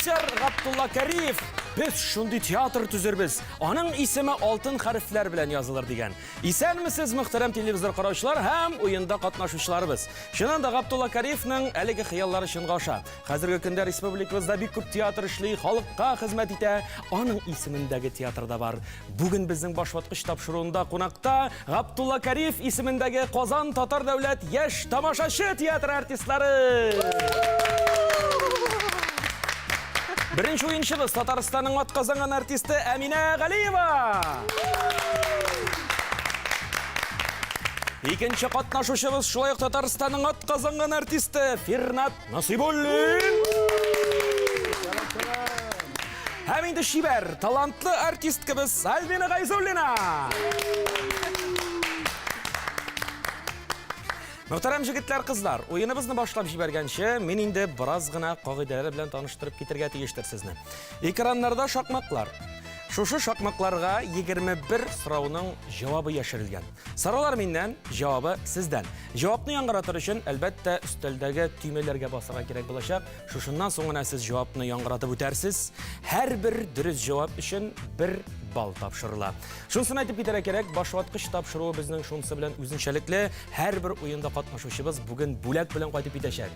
режиссер Габдулла Кариев без шундый театр төзербез, аның исеме алтын хәрефләр белән язылыр дигән. Исәнмесез, мөхтәрәм телевизор караучылар һәм уенда катнашучыларыбыз. Чыннан да Габдулла Кариевның әлеге хыяллары чынга аша. Хәзерге көндә республикабызда бик күп театр эшли, халыкка хезмәт итә. Аның исемендәге театр да бар. Бүген безнең Башваткыч тапшыруында кунакта Габдулла Кариев исемендәге Казан татар дәүләт яшь тамашачы театры артистлары. Беренче уенчыбыз Татарстанның атказанган артисты Әминә Галиева. Икенче катнашучыбыз шулай ук Татарстанның атказанган артисты Фирнат Насыйбуллин. Һәм инде чибәр, талантлы артисткабыз Альбина Гайзуллина. Мөхтәрәм җегетләр, кызлар, уеныбызны башлап җибәргәнче, мин инде бераз гына кагыйдәләр белән таныштырып китергә тиештер сезне. Экраннарда шакмаклар. Шушы шакмакларга 21 сорауның җавабы яшерелгән. Сораулар миннән, җавабы сездән. Җавапны яңгыратыр өчен, әлбәттә, өстәлдәге төймәләргә басарга кирәк булачак. Шушыннан соң гына сез җавапны яңгыратып үтәрсез. Һәрбер дөрес җавап өчен бер балл тапшырыла. Шунысын әйтеп китәргә кирәк, башваткыч тапшыруы безнең шунысы белән үзенчәлекле. Һәрбер уенда катнашучыбыз бүген бүләк белән кайтып китәчәк.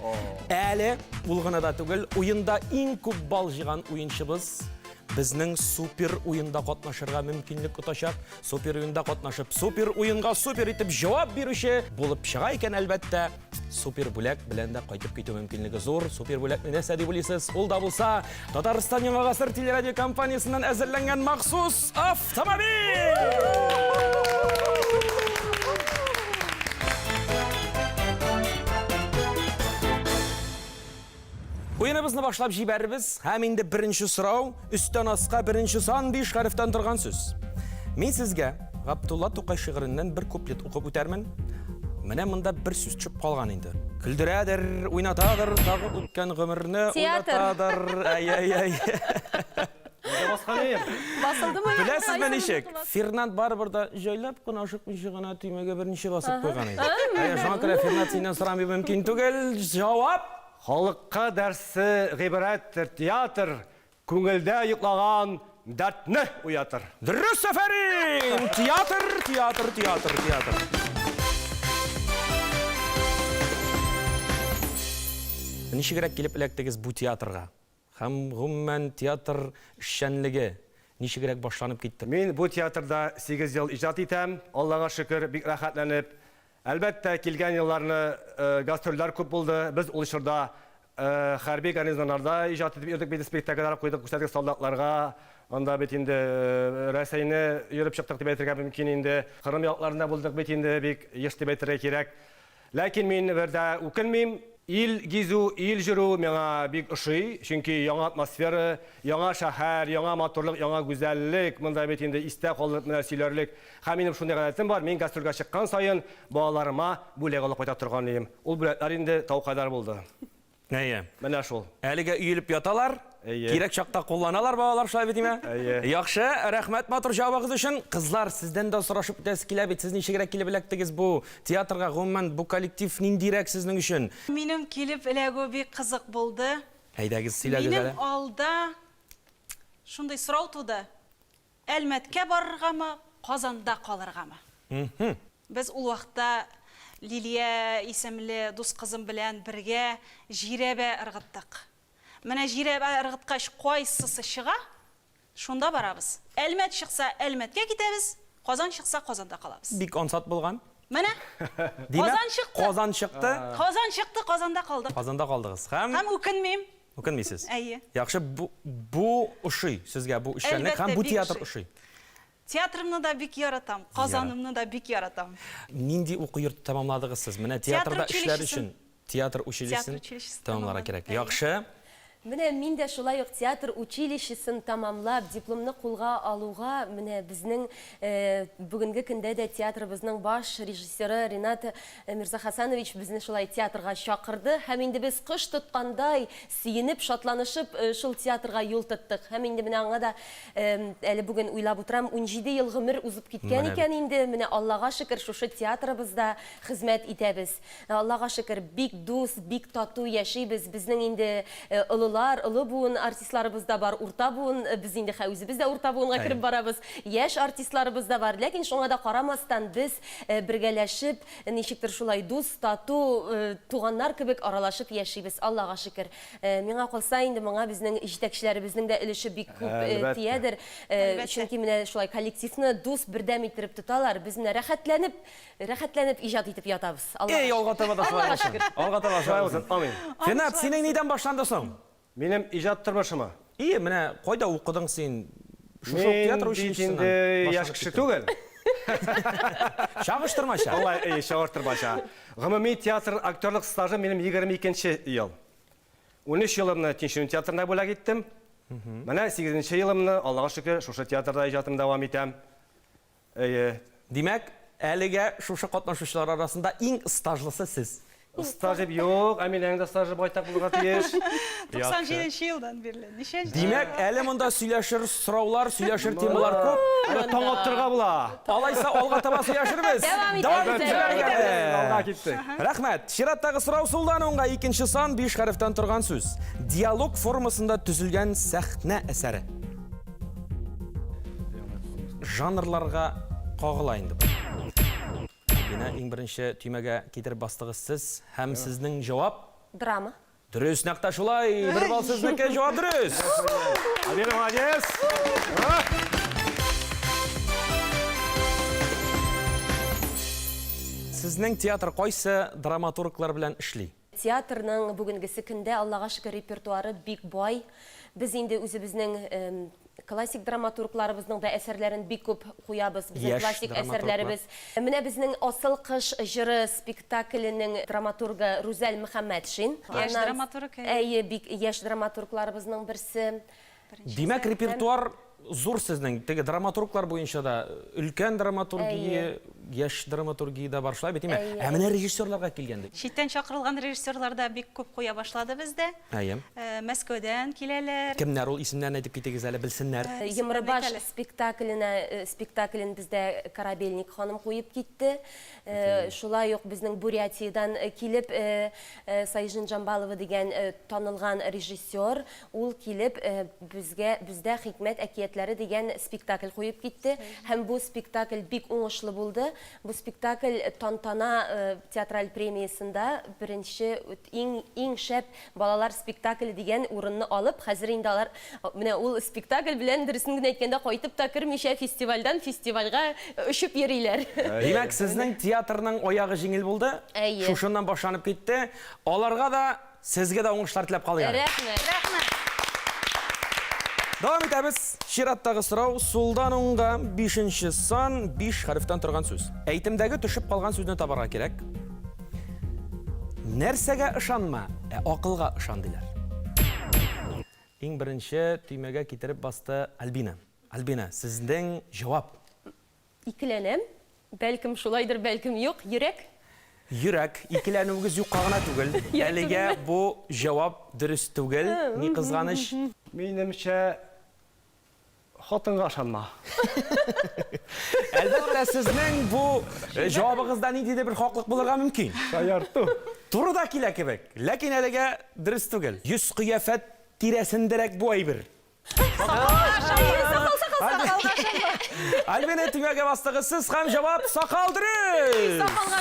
Әле ул гына да түгел, уенда иң күп балл җыйган уенчыбыз безнең супер уенда катнашырга мөмкинлек отачак. Супер уенда катнашып, супер уенга супер итеп җавап бирүче булып чыга икән, әлбәттә, супер бүләк белән дә кайтып китү мөмкинлеге зур. Супер бүләкне нәрсә дип уйлыйсыз? Ул да булса, Татарстан Яңа гасыр телерадиокомпаниясеннән әзерләнгән махсус автомобиль! Уеныбызны башлап җибәрербез. Һәм инде беренче сорау, өстән аска беренче сан биш хәрефтән торган сүз. Мин сезгә Габдулла Тукай шигыреннән бер куплет укып үтәрмен. Менә монда бер сүз төшеп калган инде. Көлдерәдер, уйнатадыр, тагы үткән гомерне уйлатадыр. Әй-әй-әй. Басылдымы? Беләсезме ничек? Фернанд барыбер да җайлап кына, ашыкмыйча гына төймәгә берничә басып куйган иде. Әйе, шуңа күрә Фернанд синнән сорамый мөмкин түгел. Җавап! Халыкка дәрсе гыйбрәттер театр, Күңелдә йоклаган дәртне уятыр. Дөрес, афәрин! Театр, театр, театр, театр. Ничегрәк килеп эләктегез бу театрга? Һәм гомумән театр эшчәнлеге ничегрәк башланып китте? Мин бу театрда сигез ел иҗат итәм, Аллага шөкер, бик рәхәтләнеп. Әлбәттә, килгән елларны гастрольләр күп булды. Без ул чорда хәрби гарнизоннарда иҗат итеп йөрдек бит, спектакльләр куйдык, күрсәттек солдатларга. Анда бит инде Рәсәйне йөреп чыктык дип әйтергә мөмкин инде. Кырым якларында булдык бит инде, бик еш дип әйтергә кирәк. Ләкин мин бер дә үкенмим. Ил гизү, ил җөрү миңа бик ошый, чөнки яңа атмосфера, яңа шәһәр, яңа матурлык, яңа гүзәллек, монда бит инде истә калдырып менә сөйләрлек. Һәм минем шундый гадәтем бар, мин гастрольгә чыккан саен балаларыма бүләк алып кайта торган идем. Ул бүләкләр инде тау кадәр булды. Әйе. Менә шул. Әлегә өелеп яталар. Әйе. Кирәк чакта кулланалар балалар, шулай бит димә? Әйе. Яхшы, рәхмәт матур җавабыгыз өчен. Кызлар, сездән дә сорашып үтәсе килә бит. Сез ничегрәк килеп эләктегез бу театрга? Гомумән, бу коллектив ниндирәк сезнең өчен? Минем килеп эләгү бик кызык булды. Әйдәгез, сөйләгез әле. Минем алда шундый сорау туды. Әлмәткә барыргамы, Казанда калыргамы? Без ул вакытта Лилия исемле дус кызым белән бергә жирәбә ыргыттык. Менә жирәбә ыргыткач кайсысы чыга, шунда барабыз. Әлмәт чыкса, Әлмәткә китәбез, Казан чыкса, Казанда калабыз. Бик ансат булган. Менә. Димәк, Казан чыкты. Казан чыкты. Казан чыкты, Казанда калдык. Казанда калдыгыз. Һәм. Һәм үкенмим. Үкенмисез? Әйе. Яхшы, бу, бу ошый сезгә, бу эшчәнлек һәм Әлбәттә, бу бик театр ошый. ошый. Театрымны да бик яратам, Казанымны да бик яратам. Нинди уку йорты тәмамладыгыз сез? Менә Театр театрда эшләр училищесын. өчен театр училищесын Театр училищесын тәмамларга тәмамладым, кирәк. әйе. Яхшы. Менә мин дә шулай ук театр училищесын тәмамлап, дипломны кулга алуга, менә безнең бүгенге көндә дә театрыбызның баш режиссеры Ринат Мирзахасанович безне шулай театрга чакырды һәм инде без кош тоткандай сөенеп, шатланышып шул театрга юл тоттык. Һәм инде менә аңа да әле бүген уйлап утырам, 17 ел гомер узып киткән икән инде, менә Аллага шөкер, шушы театрыбызда хезмәт итәбез. Аллага шөкер, бик дус, бик тату яшибез. Безнең инде олылар. Олылар, олы буын артистларыбыз да бар, урта буын, без инде хә үзебез дә урта буынга кереп барабыз, яшь артистларыбыз да бар. Ләкин шуңа да карамастан, без бергәләшеп, ничектер шулай дус, тату, туганнар кебек аралашып яшибез, Аллага шөкер. Миңа калса, инде моңа безнең җитәкчеләребезнең дә өлеше бик күп тиядер. Чөнки менә шулай коллективны дус, бердәм иттереп тоталар. Без менә рәхәтләнеп Рәхәтләнеп иҗат итеп ятабыз. Аллага Эй, алга таба да шулай Аллага булсын. шөкер. Алга таба шулай Шулай булсын. булсын, амин. Финат, синең нидән башланды соң? Минем иҗат тормышымы? Ие, менә кайда укыдың син? Шушы ук Мин театр бит училищесыннан инде яшь башланып кеше китте. түгел. Чагыштырмача. Алай, әйе, чагыштырмача. Гомуми театр актерлык стажы минем 22 нче ел. 13 елымны Тинчурин театрына бүләк иттем. Менә 8 нче елымны, Аллага шөкер, шушы театрда иҗатым дәвам итәм. Әйе. Димәк, әлегә шушы катнашучылар арасында иң стажлысы сез. Стаж дип юк, Әминәнең дә стажы байтак булырга тиеш. 97 нче елдан бирле. Ничә ел? Димәк, әле монда сөйләшер сораулар, сөйләшер темалар күп. Әле таң аттырырга була. Алайса, алга таба сөйләшербез. Дәвам итәбез. Дәвам итәбез. Алга киттек. Рәхмәт. Чираттагы сорау сулдан уңга икенче сан, биш хәрефтән торган сүз. Диалог формасында төзелгән сәхнә әсәре. Жанрларга кагыла инде бу. Альбина, иң беренче төймәгә китереп бастыгыз сез һәм сезнең җавап? Драма. Дөрес, нәкъ тә шулай. Бер балл сезнеке, җавап дөрес. Альбина, молодец. Сезнең театр кайсы драматурглар белән эшли? Театрның бүгенгесе көндә, Аллага шөкер, репертуары бик бай. Без инде үзебезнең классик драматургларыбызның да әсәрләрен бик күп куябыз. Безнең Яшь классик драматурглар. әсәрләребез. Менә безнең Асыл кыш җыры спектакленең драматургы Рүзәл Мөхәммәтшин. Яшь Аннан- драматург, әйе. Әйе, бик яшь драматургларыбызның берсе. Димәк, репертуар зур сезнең. Теге драматурглар буенча да өлкән драматургия, яшь драматургия да бар, шулай бит, әйме? Әйе. Ә менә режиссерларга килгәндә. Читтән чакырылган режиссерлар да бик күп куя башлады бездә. Әйе. Мәскәүдән киләләр. Кемнәр ул, исемнәрен әйтеп китегез әле, белсеннәр. Йомрыбаш спектакленә, спектаклен бездә Корабельник ханым куеп китте. Шулай ук безнең Бурятиядән килеп Сайжин Джамбалова дигән танылган режиссер, Ул килеп, безгә Бездә хикмәт әкиятләре дигән спектакль куеп китте. Һәм бу спектакль бик уңышлы булды. Бу спектакль Тантана театраль премиясендә беренче, иң, иң шәп балалар спектакле дигән урынны алып, хәзер инде алар менә ул спектакль белән, дөресен генә әйткәндә, кайтып та кермичә фестивальдән фестивальгә очып йөриләр. Димәк, сезнең театрның аягы җиңел булды. Әйе. Шушыннан башланып китте. Аларга да Сезгә дә уңышлар теләп калыйк. Рәхмәт. Рәхмәт. Дәвам итәбез. Чираттагы сорау сулдан уңга бишенче сан, биш хәрефтән торган сүз. Әйтемдәге төшеп калган сүзне табарга кирәк. Нәрсәгә ышанма, ә акылга ышан диләр. Иң беренче төймәгә китереп басты Альбина. Альбина, сезнең җавап. Икеләнәм. Бәлкем шулайдыр, бәлкем юк. Йөрәк. Йөрәк. Икеләнүегез юкка гына түгел. Әлегә бу җавап дөрес түгел, ни кызганыч. Минемчә, хатынга ышанма. Әлбәттә, сезнең бу җавабыгызда ниндидер бер хаклык булырга мөмкин. Шаярту. Туры да килә кебек, ләкин әлегә дөрес түгел. Йөз-кыяфәт тирәсендәрәк бу әйбер. Альбина төймәгә бастыгыз сез һәм җавап сакал дөрес. Сакалга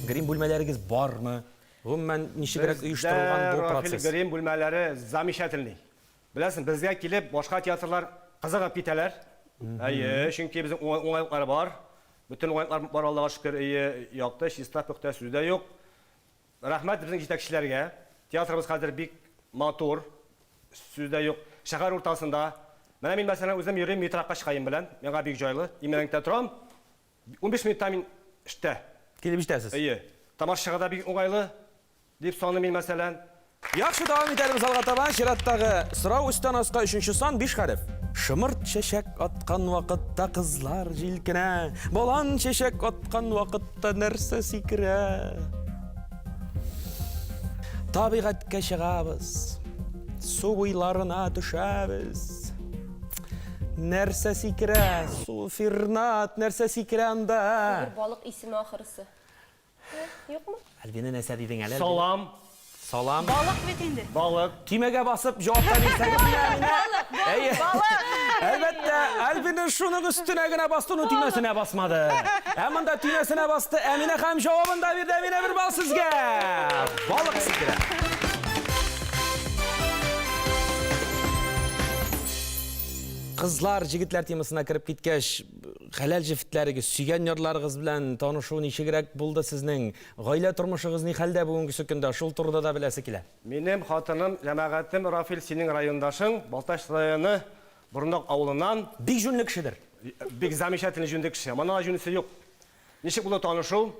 Грим бүлмәләрегез бармы? Гомумән, ничегрәк оештырылган бу процесс? Грим бүлмәләре замечательный. Беләсең, безгә килеп башка театрлар кызыгып китәләр. Әйе, чөнки безнең уңайлыклар бар. Бөтен уңайлыклар бар, Аллага шөкер, әйе, якты, чиста, пөхтә, сүз дә юк. Рәхмәт безнең җитәкчеләргә. Театрыбыз хәзер бик матур, сүз дә юк. Шәһәр уртасында. Менә мин, мәсәлән, үзем йөрим Митраккачкаем белән. Миңа бик җайлы. Имәнлектә торам. 15 минутта мин эштә. Килеп җитәсез. Әйе. Тамашачыга да бик уңайлы. Дип саныйм мин, мәсәлән. Яхшы, дәвам итәрбез алга таба. Чираттагы сорау өстән аска өченче сан, биш хәреф. Шомырт чәчәк аткан вакытта кызлар җилкенә, балан чәчәк аткан вакытта нәрсә сикерә? Табигатькә чыгабыз, су буйларына төшәбез. Нәрсә сикерә? Су, Фирнат, нәрсә сикерә анда? Бер балык исеме ахырысы. Юкмы? Альбина нәрсә дидең әле? Салам. Салам. Балык бит инде. Балык. Төймәгә басып җавап та бирсәгез менә менә. Әйе. Балык. Әлбәттә, Альбина шуның өстенә генә басты, но төймәсенә басмады. Ә монда төймәсенә басты Әминә һәм җавабын да бирде. Әминә бер балл сезгә. Балык сикерә. Кызлар, җегетләр темасына кереп киткәч, хәләл җефетләрегез, сөйгән ярларыгыз белән танышу ничегрәк булды сезнең? Гаилә тормышыгыз ни хәлдә бүгенгесе көндә? Шул турыда да беләсе килә. Минем хатыным, җәмәгатем Рафил синең райондашың, Балтач районы Борындык авылыннан. Бик җүнле кешедер. Бик замечательный җүнле кеше. Моннан да җүнлесе юк. Ничек булды танышу?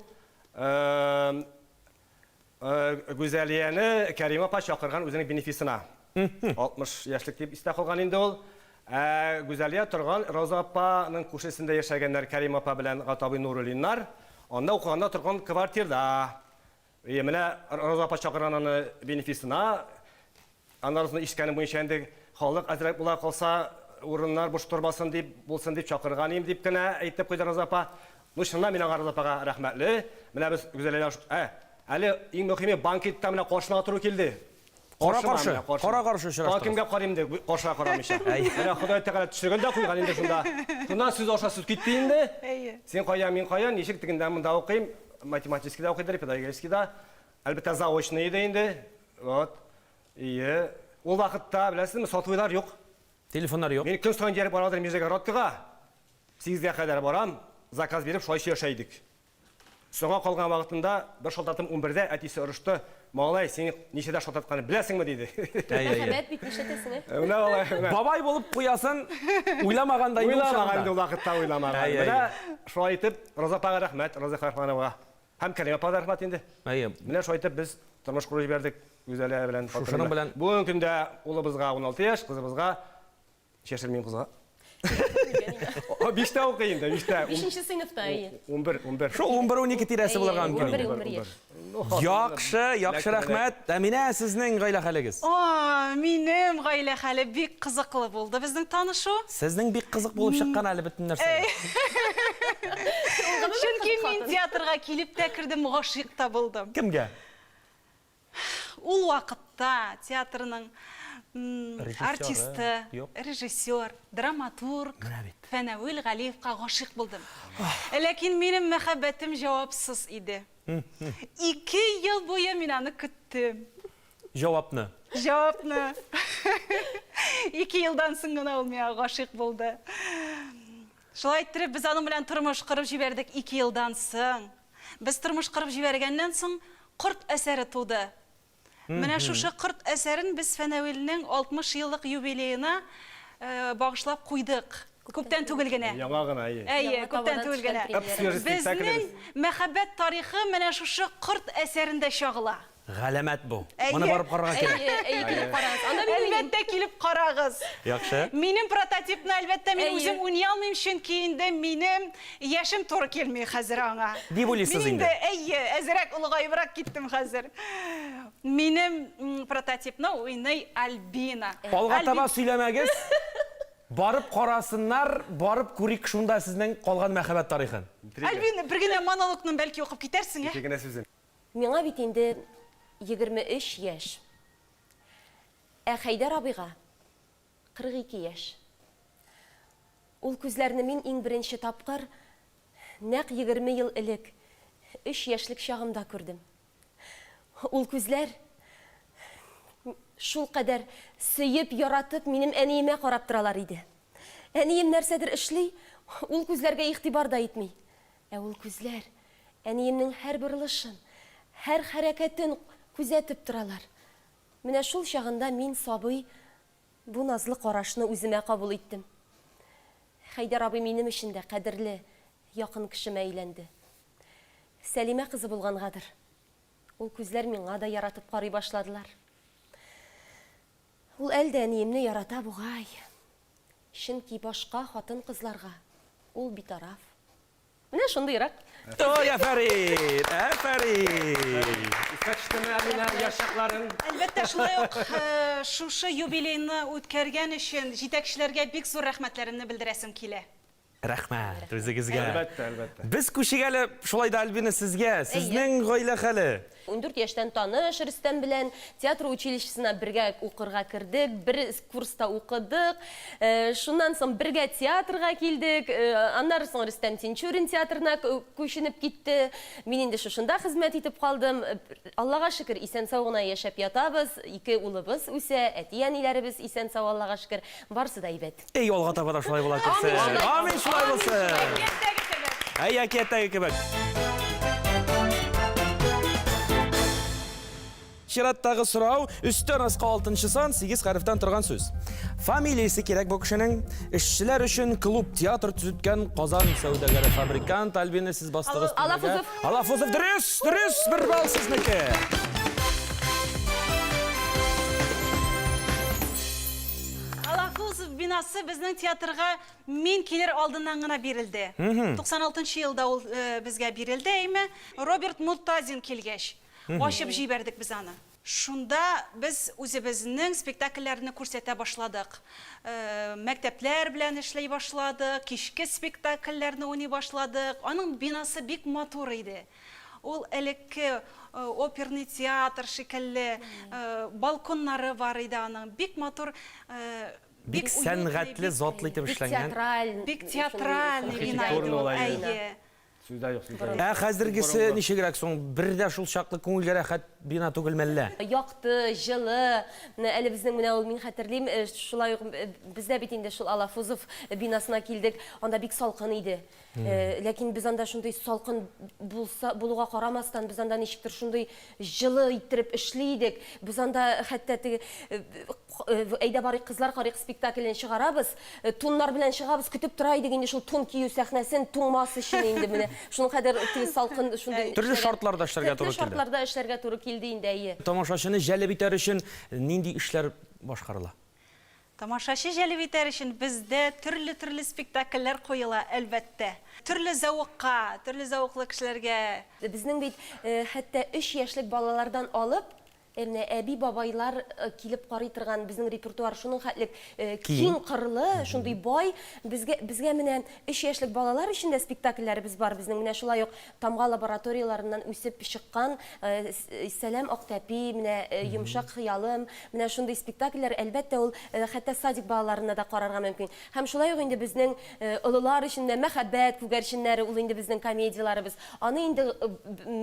Гүзәлияне Кәримә апа чакырган үзенең бенефисына. 60 яшьлек дип истә калган инде ул. Ә Гүзәлия торган Роза апаның күршесендә яшәгәннәр Кәрим апа белән Гата абый Нуруллиннар. Анда укыганда торган квартирда. И менә Роза апа чакырган аны бенефисына. Аннан соң ишеткәнем буенча инде халык әзрәк була калса, урыннар буш тормасын дип, булсын дип чакырган идем дип кенә әйтеп куйды Роза апа. Ну, чыннан мин аңа Роза апага рәхмәтле. Менә без Гүзәлия ә, әле иң мөһиме банкетта менә каршына туры килде. Кара-каршы, кара-каршы очраштыгыз. Кемгә карыйм инде, каршыга карамыйча. Менә Ходай Тәгалә төшергән дә куйган инде шунда. Шуннан сүз аша сүз китте инде. Әйе. Син кая, мин кая, ничек тегендә монда укыйм, математическийда укыйдыр, педагогическийда. Әлбәттә, заочный иде инде. Вот. Ие. Ул вакытта, беләсезме, сатуйлар юк. Телефоннар юк. Мин көн саен йөреп барадыр Нижегородкага. Сигезгә кадәр барам, заказ биреп, шулай сөйләшә идек. Соңга калган вакытында бер шалтыраттым унбердә, әтисе орышты, Малай, син ничәдә шалтыратканны беләсеңме, диде. Мәхәббәт бит, нишләтәсең, ә? Менә алай, менә. Бабай булып куясын уйламаган да инде ул чагында. Уйламаган инде ул вакытта уйламаган. Менә шулай итеп, Роза апага рәхмәт, Роза Фәрхмановага. Һәм Кәрим апага да рәхмәт инде. Әйе. Менә шулай итеп без тормыш корып җибәрдек Гүзәлия белән. Шушының белән. Бүгенге көндә улыбызга 16 яшь, кызыбызга яшермим кызга. Биштә укый инде, биштә. Бишенче сыйныфта, әйе. 11, 11. Шул 11-12 тирәсе булырга мөмкин. 11, 11 яшь. Яхшы, яхшы рәхмәт. Әминә, сезнең гаилә хәлегез? О, минем гаилә хәле бик кызыклы булды безнең танышу. Сезнең бик кызык булып чыккан әле бөтен нәрсә. Чөнки мин театрга килеп тә кердем, гашыйк та булдым. Кемгә? Ул вакытта театрның артисты, режиссер, драматург Фәнәвил Галиевка гашыйк булдым. Ләкин минем мәхәббәтем җавапсыз иде. Ике ел буе мин аны көттем. Җавапны. Җавапны. Ике елдан соң гына ул миңа гашыйк булды. Шулай иттереп, без аның белән тормыш корып җибәрдек ике елдан соң. Без тормыш корып җибәргәннән соң, Корт әсәре туды. Менә шушы Корт әсәрен без Фәнәвилнең 60 еллык юбилеена багышлап куйдык. Күптән түгел генә. Яңа гына, әйе. Әйе, күптән түгел генә. Безнең мәхәббәт тарихы менә шушы Корт әсәрендә чагыла. Галәмәт бу. Моны барып карарга кирәк. Әйе, әйе, килеп карагыз. Анда мин уйныйм. Әлбәттә, килеп карагыз. Яхшы. Минем прототипны, әлбәттә, мин үзем уйный алмыйм, чөнки инде минем яшем туры килми хәзер аңа. Дип уйлыйсыз инде? Мин инде, әйе, әзрәк олыгаебрак киттем хәзер. Минем прототипны уйный Альбина. Алга таба сөйләмәгез. Барып карасыннар, барып күрик шунда сезнең калган мәхәббәт тарихын. Альбина, бер генә монологны бәлки укып китәрсең, ә? Ике генә сүзем. Миңа бит инде 23 яшь. Ә Хәйдәр абыйга 42 яшь. Ул күзләрне мин иң беренче тапкыр нәкъ 20 ел элек, өч яшьлек чагымда күрдем. Ул күзләр шулкадәр сөеп, яратып минем әниемә карап торалар иде. Әнием нәрсәдер эшли, ул күзләргә игътибар да итми. Ә ул күзләр әниемнең һәр борылышын, һәр хәрәкәтен күзәтеп торалар. Менә шул чагында мин, сабый, бу назлы карашны үземә кабул иттем. Хәйдәр абый минем өчен дә кадерле, якын кешемә әйләнде. Сәлимә кызы булгангадыр, ул күзләр миңа да яратып карый башладылар. Ул әле дә әниемне ярата бугай. Чөнки башка хатын-кызларга ул битараф. Менә шундыйрак. Ой, афәрин! Афәрин! Искә төштеме, Әминә, яшь чакларың? Әлбәттә, шулай ук шушы юбилейны үткәргән өчен җитәкчеләргә бик зур рәхмәтләремне белдерәсем килә. Рәхмәт үзегезгә. Әлбәттә, әлбәттә. Без күчик әле шулай да, Альбина, сезгә. Сезнең гаилә хәле. 14 яшьтән таныш Рөстәм белән, театр училищесына бергә укырга кердек, бер курста укыдык. Шуннан соң бергә театрга килдек. Аннары соң Рөстәм Тинчурин театрына күченеп китте. Мин инде шушында хезмәт итеп калдым. Аллага шөкер, исән-сау гына яшәп ятабыз. Ике улыбыз үсә, әти-әниләребез исән-сау, Аллага шөкер. Барысы да әйбәт. Эй, алга таба да шулай була күрсен. Амин, шулай булсын. Әкияттәге кебек. Әй, әкияттәге кебек. Чираттагы сорау, өстән аска алтынчы сан, 8 хәрефтән торган сүз. Фамилиясе кирәк бу кешенең. Эшчеләр өчен клуб, театр төзеткән Казан сәүдәгәре фабрикант Альбина сез бастыгыз. Алафузов. Алафузов дөрес, дөрес, бер балл сезнеке. Алафузов бинасы безнең театрга мин килер алдыннан гына бирелде. 96 нчы елда ул безгә бирелде, әйме. Роберт Муртазин килгәч, ачып җибәрдек без аны. Шунда без үзебезнең спектакльләрне күрсәтә башладык. Мәктәпләр белән эшли башладык, кичке спектакльләрне уйный башладык. Аның бинасы бик матур иде. Ул элекке оперный театр шикелле, балконнары бар иде аның. Бик матур, бик сәнгатьле, затлы итеп эшләнгән. Бик театральный бина иде ул, әйе. Сүз дә юк, сүз дә юк. Ә хәзергесе ничегрәк соң? Бер дә шул чаклы күңелгә рәхәт бина түгел мәллә? Якты, җылы. Менә әле безнең менә ул, мин хәтерлим, шулай ук без дә бит инде шул Алафузов бинасына килдек. Анда бик салкын иде. Ләкин без анда шундый салкын булса, булуга карамастан, без анда ничектер шундый җылы иттереп эшли идек. Без анда хәтта теге Әйдә барыйк, кызлар карыйк спектаклен чыгарабыз. Туннар белән чыгабыз, көтеп тора идек инде шул тун кию сәхнәсен, туңмас өчен инде менә. Шуның кадәр теге салкын шундый. Төрле шартларда эшләргә туры килде. Төрле шартларда эшләргә туры килде инде, әйе. Тамашачыны җәлеп итәр өчен нинди эшләр башкарыла? Тамашачы җәлеп итәр өчен бездә төрле-төрле спектакльләр куела, әлбәттә. Төрле зәвыкка, төрле зәвыклы кешеләргә. Безнең бит хәтта өч яшьлек балалардан алып, Ә менә әби-бабайлар килеп карый торган безнең репертуар шуның хәтлек киң кырлы, шундый бай. Безгә, безгә менә өч яшьлек балалар өчен дә спектакльләребез бар безнең. Менә шулай ук Тамга лабораторияләреннән үсеп чыккан Сәлам Актәпи, менә Йомшак хыялым, менә шундый спектакльләр, әлбәттә, ул хәтта садик балаларына да карарга мөмкин. Һәм шулай ук инде безнең олылар өчен дә Мәхәббәт күгәрченнәре, ул инде безнең комедияләребез. Аны инде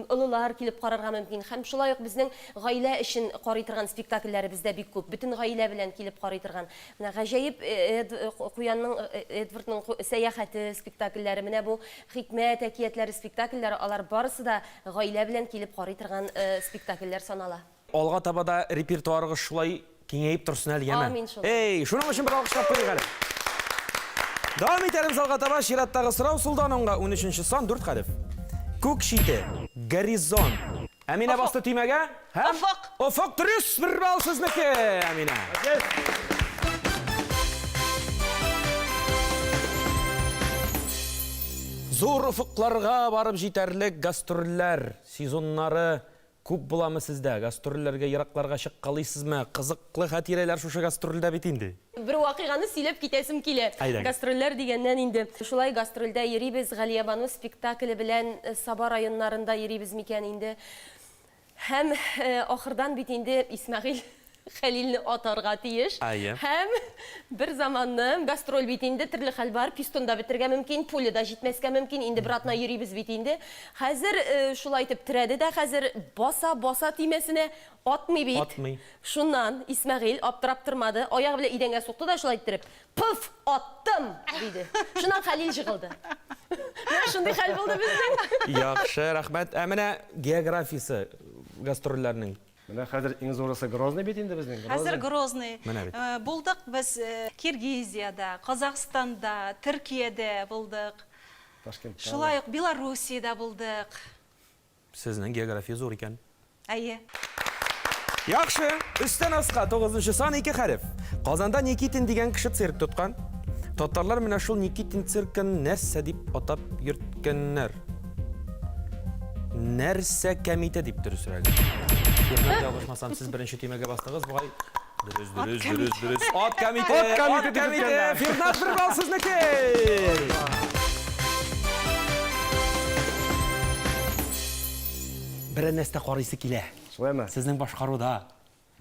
олылар килеп карарга мөмкин. Һәм шулай ук безнең гаилә өчен карый торган спектакльләребез дә бик күп. Бөтен гаилә белән килеп карый торган. Менә гаҗәеп Эд, Куянның, Эдвардның сәяхәте спектакльләре, менә бу Хикмәт әкиятләре спектакльләре, алар барысы да гаилә белән килеп карый торган спектакльләр санала. Алга таба да репертуарыгыз шулай киңәеп торсын әле, яме? Амин шулай. Эй, шуның өчен бер алкышлап куйыйк әле. Дәвам итәрбез алга таба. Чираттагы сорау сулдан уңга 13 сан, 4 хәреф. Күк чите, горизонт. Әминә басты төймәгә һәм Офык. Офык дөрес, бер балл сезнеке, Әминә. Зур офыкларга барып җитәрлек гастрольләр сезоннары Күп буламы сездә? Гастрольләргә еракларга чыккалыйсызмы? Кызыклы хатирәләр шушы гастрольдә бит инде. Бер вакыйганы сөйләп китәсем килә. Әйдәгез. Гастрольләр дигәннән инде. Шулай гастрольдә йөрибез, Галиябану спектакле белән Саба районнарында йөрибез микән инде. Һәм ахырдан бит инде Исмәгыйль Хәлилне атарга тиеш. Әйе. Һәм бер заманны гастроль бит инде, төрле хәл бар, пистон да бетергә мөмкин, пуля да җитмәскә мөмкин, инде бер атна йөрибез бит инде. Хәзер шулай итеп терәде дә хәзер баса, баса төймәсенә, атмый бит. Атмый. Шуннан Исмәгыйль аптырап тормады, аягы белән идәнгә сукты да шулай иттереп, Пыф! Аттым! диде. Шуннан Хәлил җыгылды. Менә шундый хәл булды безнең. Яхшы, рәхмәт. Ә менә географиясе гастрольләрнең. Менә хәзер иң зурысы Грозный бит инде безнең, Грозный. Хәзер Грозный. Менә бит. Булдык без Киргизиядә, Казахстанда, Төркиядә булдык. Ташкентта. Шулай ук Белоруссиядә булдык. Сезнең география зур икән. Әйе. Яхшы. Өстән аска, тугызынчы сан, ике хәреф. Казанда Никитин дигән кеше цирк тоткан. Татарлар менә шул Никитин циркын нәрсә дип атап йөрткәннәр? Нәрсә кәмите дип дөресрәге. Фирнат, ялгышмасам, сез беренче төймәгә бастыгыз бугай. Дөрес, дөрес, дөрес, дөрес. Ат кәмите, Ат кәмите ат дип кәмите. йөрткәннәр. Фирнат, бер балл сезнеке. Берәр нәрсә карыйсы килә. Шулаймы? Сезнең башкаруда.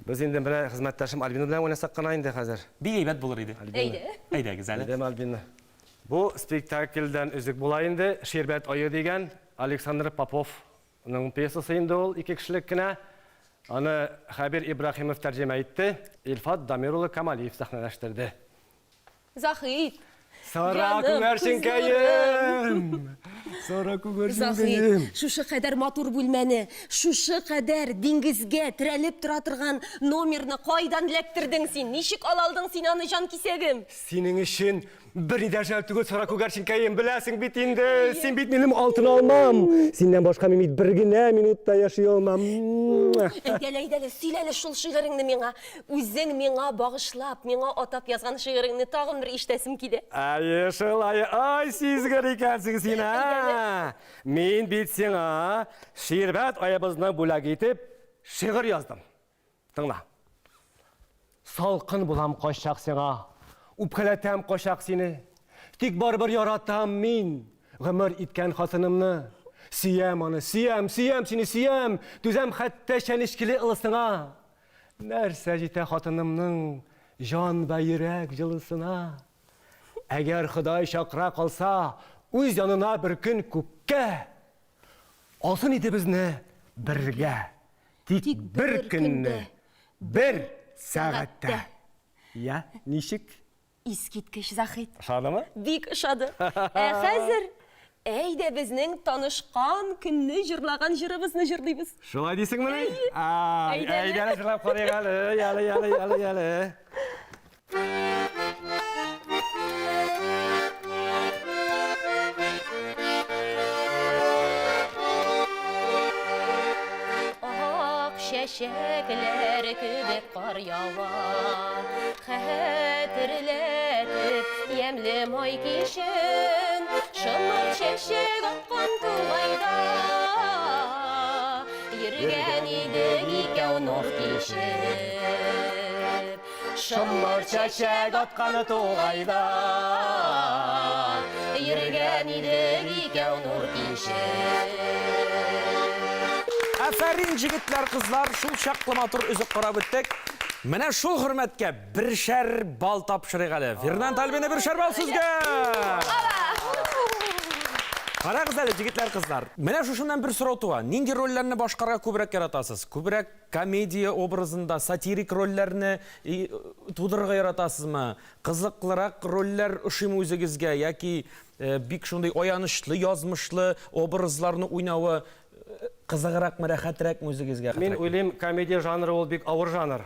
Без инде менә хезмәттәшем Альбина белән уйнасак кына инде хәзер. Бик әйбәт булыр иде. Әйдә. Әйдәгез әле. Әйдәме, Альбина? Бу спектакльдән өзек була инде. Ширбәт ае дигән Александр Поповның пьесасы инде ул, ике кешелек кенә. Аны Хәбир Ибраһимов тәрҗемә итте, Илфат Дамир улы Камалиев сәхнәләштерде. Заһит! Сара Җаным, күгәрченкәем! Сара күгәрченкәем! Заһит, шушы кадәр матур бүлмәне, шушы кадәр диңгезгә терәлеп тора торган номерны кайдан эләктердең син? Ничек ала алдың син аны, җанкисәгем? Синең өчен берни дә жәл түгел, Сара күгәрченкәем, беләсең бит инде, син бит минем алтын алмам. Синнән башка мин бит бер генә минут та яши алмам. Әйдәле, әйдәле, сөйләле шул шигыреңне миңа. Үзең миңа багышлап, миңа атап язган шигыреңне тагын бер ишетәсем килә. Әйе, шулай. Ай, сизгер икәнсең син, ә! Мин бит сиңа ширбәт аебызны бүләк итеп шигырь яздым. Тыңла. Салкын булам кайчак сиңа, үпкәләтәм кайчак сине. Тик барыбер яратам мин гомер иткән хатынымны. Сөям аны, сөям, сөям сине, сөям, түзәм хәтта чәнечкеле ылысыңа. Нәрсә җитә хатынымның җан вә йөрәк җылысына? Әгәр Ходай чакыра калса, үз янына бер көн күккә, алсын иде безне бергә, тик бер көнне, бер сәгатьтә. Я, ничек? Искиткеч, Заһит. Ошадымы? Бик ошады. Ә хәзер әйдә безнең танышкан көнне җырлаган җырыбызны җырлыйбыз. Шулай дисеңмени? Әйе. Әйдә әле җырлап карыйк әле. Яле, яле, яле, яле. Ак чәчәкләр кебек кар ява, Хәтерләтеп ямьле май кичен, Шомырт чәчәк аткан тугайда. Йөргән идек икәү нур кичеп. Шомырт чәчәк аткан тугайда. Йөргән идек икәү нур кичеп. Афәрин, җегетләр, кызлар, шул чаклы матур өзек карап үттек. Менә шул хөрмәткә бершәр балл тапшырыйк әле. Фернанд Альбина бершәр балл сезгә! Карагыз әле, җегетләр, кызлар. Менә шушыннан бер сорау туа. Нинди рольләрне башкарырга күбрәк яратасыз? Күбрәк комедия образында сатирик рольләрне тудырырга яратасызмы? Кызыклырак рольләр ошыймы үзегезгә яки бик шундый аянычлы язмышлы образларны уйнавы кызыгракмы, рәхәтрәкме үзегезгә? Мин уйлыйм, комедия жанры ул бик авыр жанр.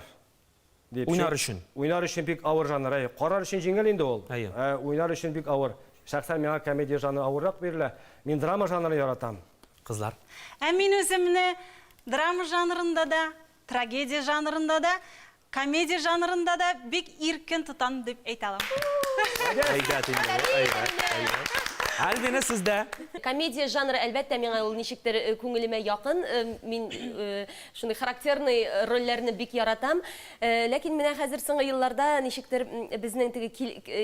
Дип. Уйнар өчен. Уйнар өчен бик авыр жанр, әйе. Карар өчен җиңел инде ул. Әйе. Ә уйнар өчен бик авыр. Шәхсән миңа комедия жанры авыррак бирелә. Мин драма жанрын яратам. Кызлар. Ә мин үземне драма жанрында да, трагедия жанрында да, комедия жанрында да бик иркен тотам дип әйтә алам. Әйбәт инде бу, әйбәт, әйбәт. Альбина, сездә? Комедия жанры, әлбәттә, миңа ул ничектер күңелемә якын. Мин шундый характерный рольләрне бик яратам. Ләкин менә хәзер соңгы елларда ничектер безнең теге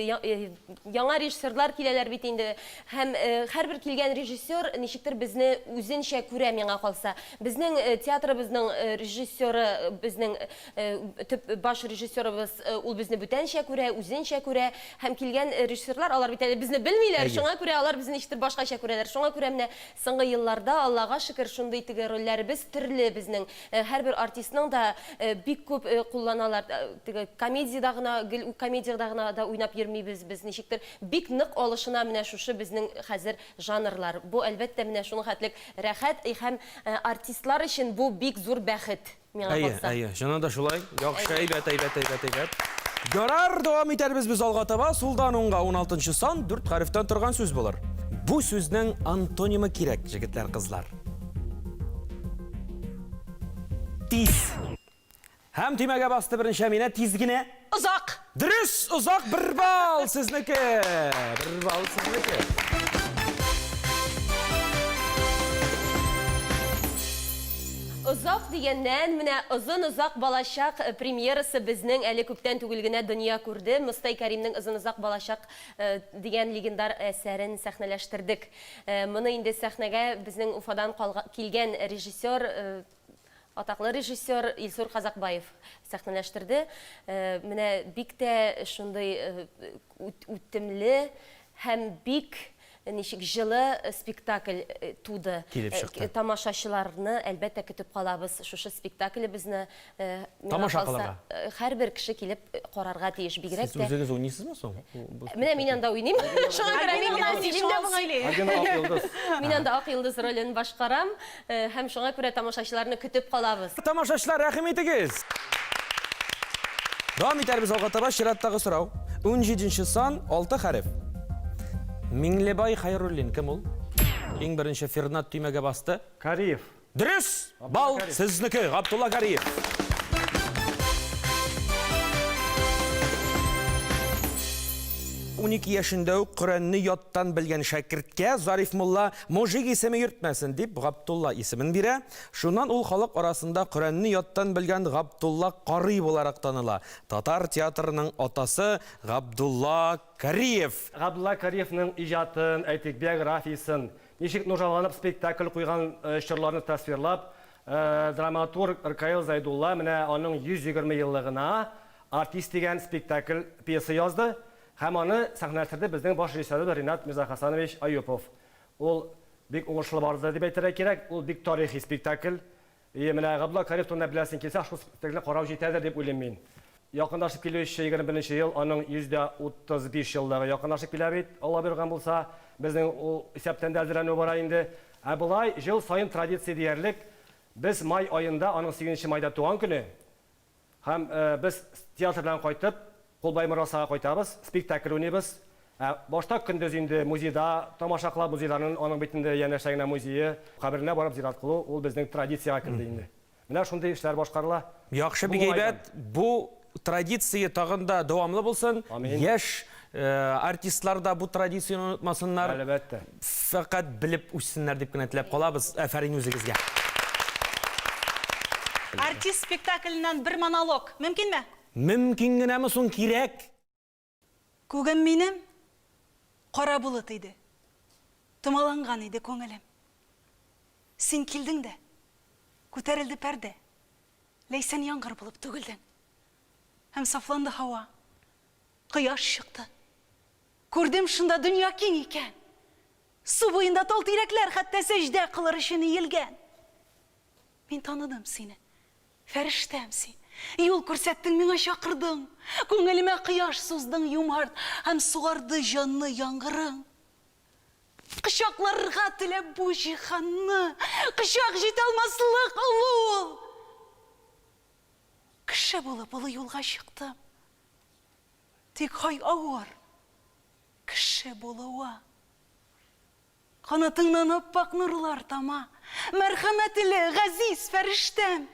яңа режиссерлар киләләр бит инде. Һәм һәрбер килгән режиссер ничектер безне үзенчә күрә, миңа калса. Безнең театрыбызның режиссеры, безнең төп баш режиссерыбыз, ул безне бүтәнчә күрә, үзенчә күрә. Һәм килгән режиссерлар, алар бит әле безне белмиләр, шуңа күрә алар безне ничектер башкача күрәләр. Шуңа күрә менә соңгы елларда, Аллага шөкер, шундый теге рольләребез төрле безнең. Һәрбер артистның да бик күп кулланалар. Теге комедиядә гына, гел комедиядә гына да уйнап йөрмибез без, ничектер бик нык алышына менә шушы безнең хәзер жанрлар. Бу, әлбәттә, менә шуның хәтлек рәхәт һәм артистлар өчен бу бик зур бәхет, миңа Әйе, калса. әйе, чыннан да шулай. Яхшы, әйбәт, әйбәт, әйбәт, әйбәт. Ярар, дәвам итәрбез без алга таба. Сулдан уңга уналтынчы сан, дүрт хәрефтән торган сүз булыр. Бу сүзнең антонимы кирәк, җегетләр, кызлар. Тиз. Һәм төймәгә басты беренче Әминә, тиз генә. Озак. Дөрес, озак, бер балл сезнеке. Бер балл сезнеке. Озак. Озын-озак дигәннән, менә Озын-озак балачак премьерасы безнең әле күптән түгел генә дөнья күрде. Мостай Кәримнең Озын-озак балачак дигән легендар әсәрен сәхнәләштердек. Моны инде сәхнәгә безнең Уфадан килгән режиссер, атаклы режиссер Илсур Казакбаев сәхнәләштерде. Менә бик тә шундый үтемле һәм бик ничек җылы спектакль туды. Килеп чыкты. Тамашачыларны, әлбәттә, көтеп калабыз. Шушы спектаклебезне, миңа Тамаша калса, кылырга. һәрбер кеше килеп карарга тиеш. Бигрәк Сез тә. үзегез уйныйсызмы соң? Менә мин анда уйныйм. Шуңа күрә мин генә сөйлим дә бугай. Альбина Ак йолдыз. Мин анда Ак йолдыз ролен башкарам һәм шуңа күрә тамашачыларны көтеп калабыз. Тамашачылар, рәхим итегез! Дәвам итәрбез алга таба чираттагы сорау. 17 сан, 6 хәреф. Миңлебай Хәйруллин кем ул? Иң беренче Фернат төймәгә басты. Кариев. Дөрес! Бал сезнеке, Габдулла Кариев. 12 яшендә үк Коръәнне яттан белгән шәкерткә Зариф мулла мужик исеме йөртмәсен дип Габдулла исемен бирә. Шуннан ул халык арасында Коръәнне яттан белгән Габдулла карый буларак таныла. Татар театрының атасы Габдулла Кариев. Габдулла Кариевның иҗатын, әйтик, биографиясен, ничек нужаланып спектакль куйган чорларны тасвирлап, драматург Ркаил Зәйдулла менә аның 120 еллыгына Артист дигән спектакль, пьеса язды һәм аны сәхнәләштерде безнең баш режиссерыбыз Ринат Мирзахасанович Аюпов. Ул бик уңышлы барды дип әйтергә кирәк, ул бик тарихи спектакль. И менә Габдулла Кариев турында беләсең килсә, шул спектакльне карау җитәдер дип уйлыйм мин. Якынлашып килүче 21 нче ел, аның 135 еллыгы якынлашып килә бит, Алла боерган булса. Безнең ул исәптән дә әзерләнү бара инде. Ә болай ел саен традиция диярлек, без май аенда, аның 8 нче майда туган көне, Һәм без театр белән кайтып, Кулбай Морасага кайтабыз, спектакль уйныйбыз. Ә башта көндез инде музейда тамаша кылабыз, музейларның аның бит инде янәшә генә музее, каберенә барып зират кылу, ул безнең традициягә керде инде. Менә шундый эшләр башкарыла. Яхшы, Бу бик уңайдан. әйбәт. Бу традиция тагын да дәвамлы булсын. Амин. Яшь артистлар да бу традицияне онытмасыннар. Әлбәттә. Фәкать белеп үссеннәр дип кенә теләп калабыз. Афәрин үзегезгә. Артист спектакленнән бер монолог. Мөмкинме? Мөмкин генәме соң, кирәк! Күгем минем кара болыт иде, Томаланган иде күңелем. Син килдең дә, күтәрелде пәрдә, Ләйсән яңгыр булып түгелдең. Һәм сафланды һава, кояш чыкты. Күрдем шунда дөнья киң икән. Су буенда тал-тирәкләр хәтта сәҗдә кылыр өчен иелгән. Мин таныдым сине, фәрештәм син. Юл күрсәттең, миңа чакырдың. Күңелемә кояш суздың юмарт һәм сугарды җанны яңгырың. Кочакларга теләп бу җиһанны, кочак җитә алмаслык олы ул. Кеше булып олы юлга чыктым. Тик һай авыр кеше булуы. Канатыңнан ап-ак нурлар тама, Мәрхәмәтле, газиз фәрештәм!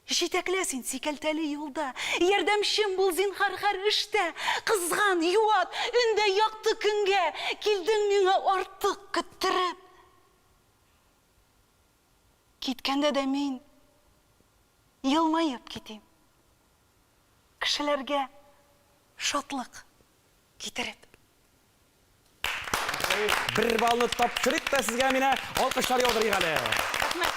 Җитәклә син сикәлтәле юлда, Ярдәмчем бул зинһар һәр эштә. Кызган, юат, өндә якты көнгә, Килдең миңа артык көттереп. Киткәндә дә мин елмаеп китим. Кешеләргә шатлык китереп. Бер баллны тапшырыйк та сезгә, Әминә, алкышлар яудырыйк әле. Рәхмәт.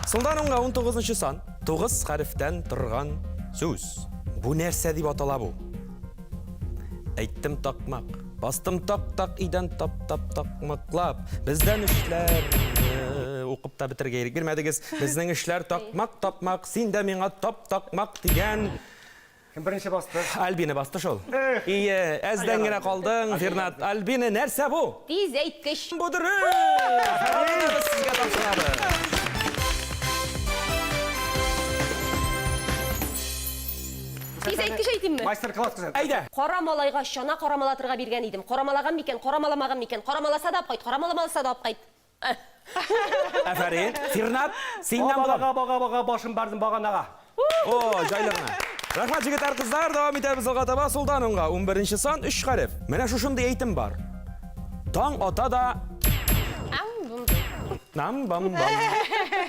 Сулдан уңга 19 сан, 9 хәрефтән торган сүз. Бу нәрсә дип атала бу? Әйттем такмак, бастым так-так идән тап-тап такмаклап. Бездән эшләр э, укып та бетерергә ирек бирмәдегез. Безнең эшләр такмак-такмак, син дә миңа тап-такмак дигән. Кем беренче басты? Альбина басты шул. Ие, әздән генә калдың, Фирнат. Альбина, нәрсә бу? Тиз әйткеч. Бу дөрес! Без сезгә тапшырабыз. Тиз әйткеч әйтимме? Мастер-класс күрсәт. Әйдә. Кара малайга чана карамалатырга биргән идем. Карамалаган микән, карамаламаган микән? Карамаласа да апкайт, карамаламаса да апкайт. Афәрин. Фирнат, синнән булам. Бага, бага, бага, башым бардым баганага. О, җайлы гына. Рәхмәт, егетләр, кызлар. Дәвам итәбез алга таба. Сулдан уңга 11 сан, 3 хәреф. Менә шушындый әйтем бар. Таң ата да. Нам бам бам.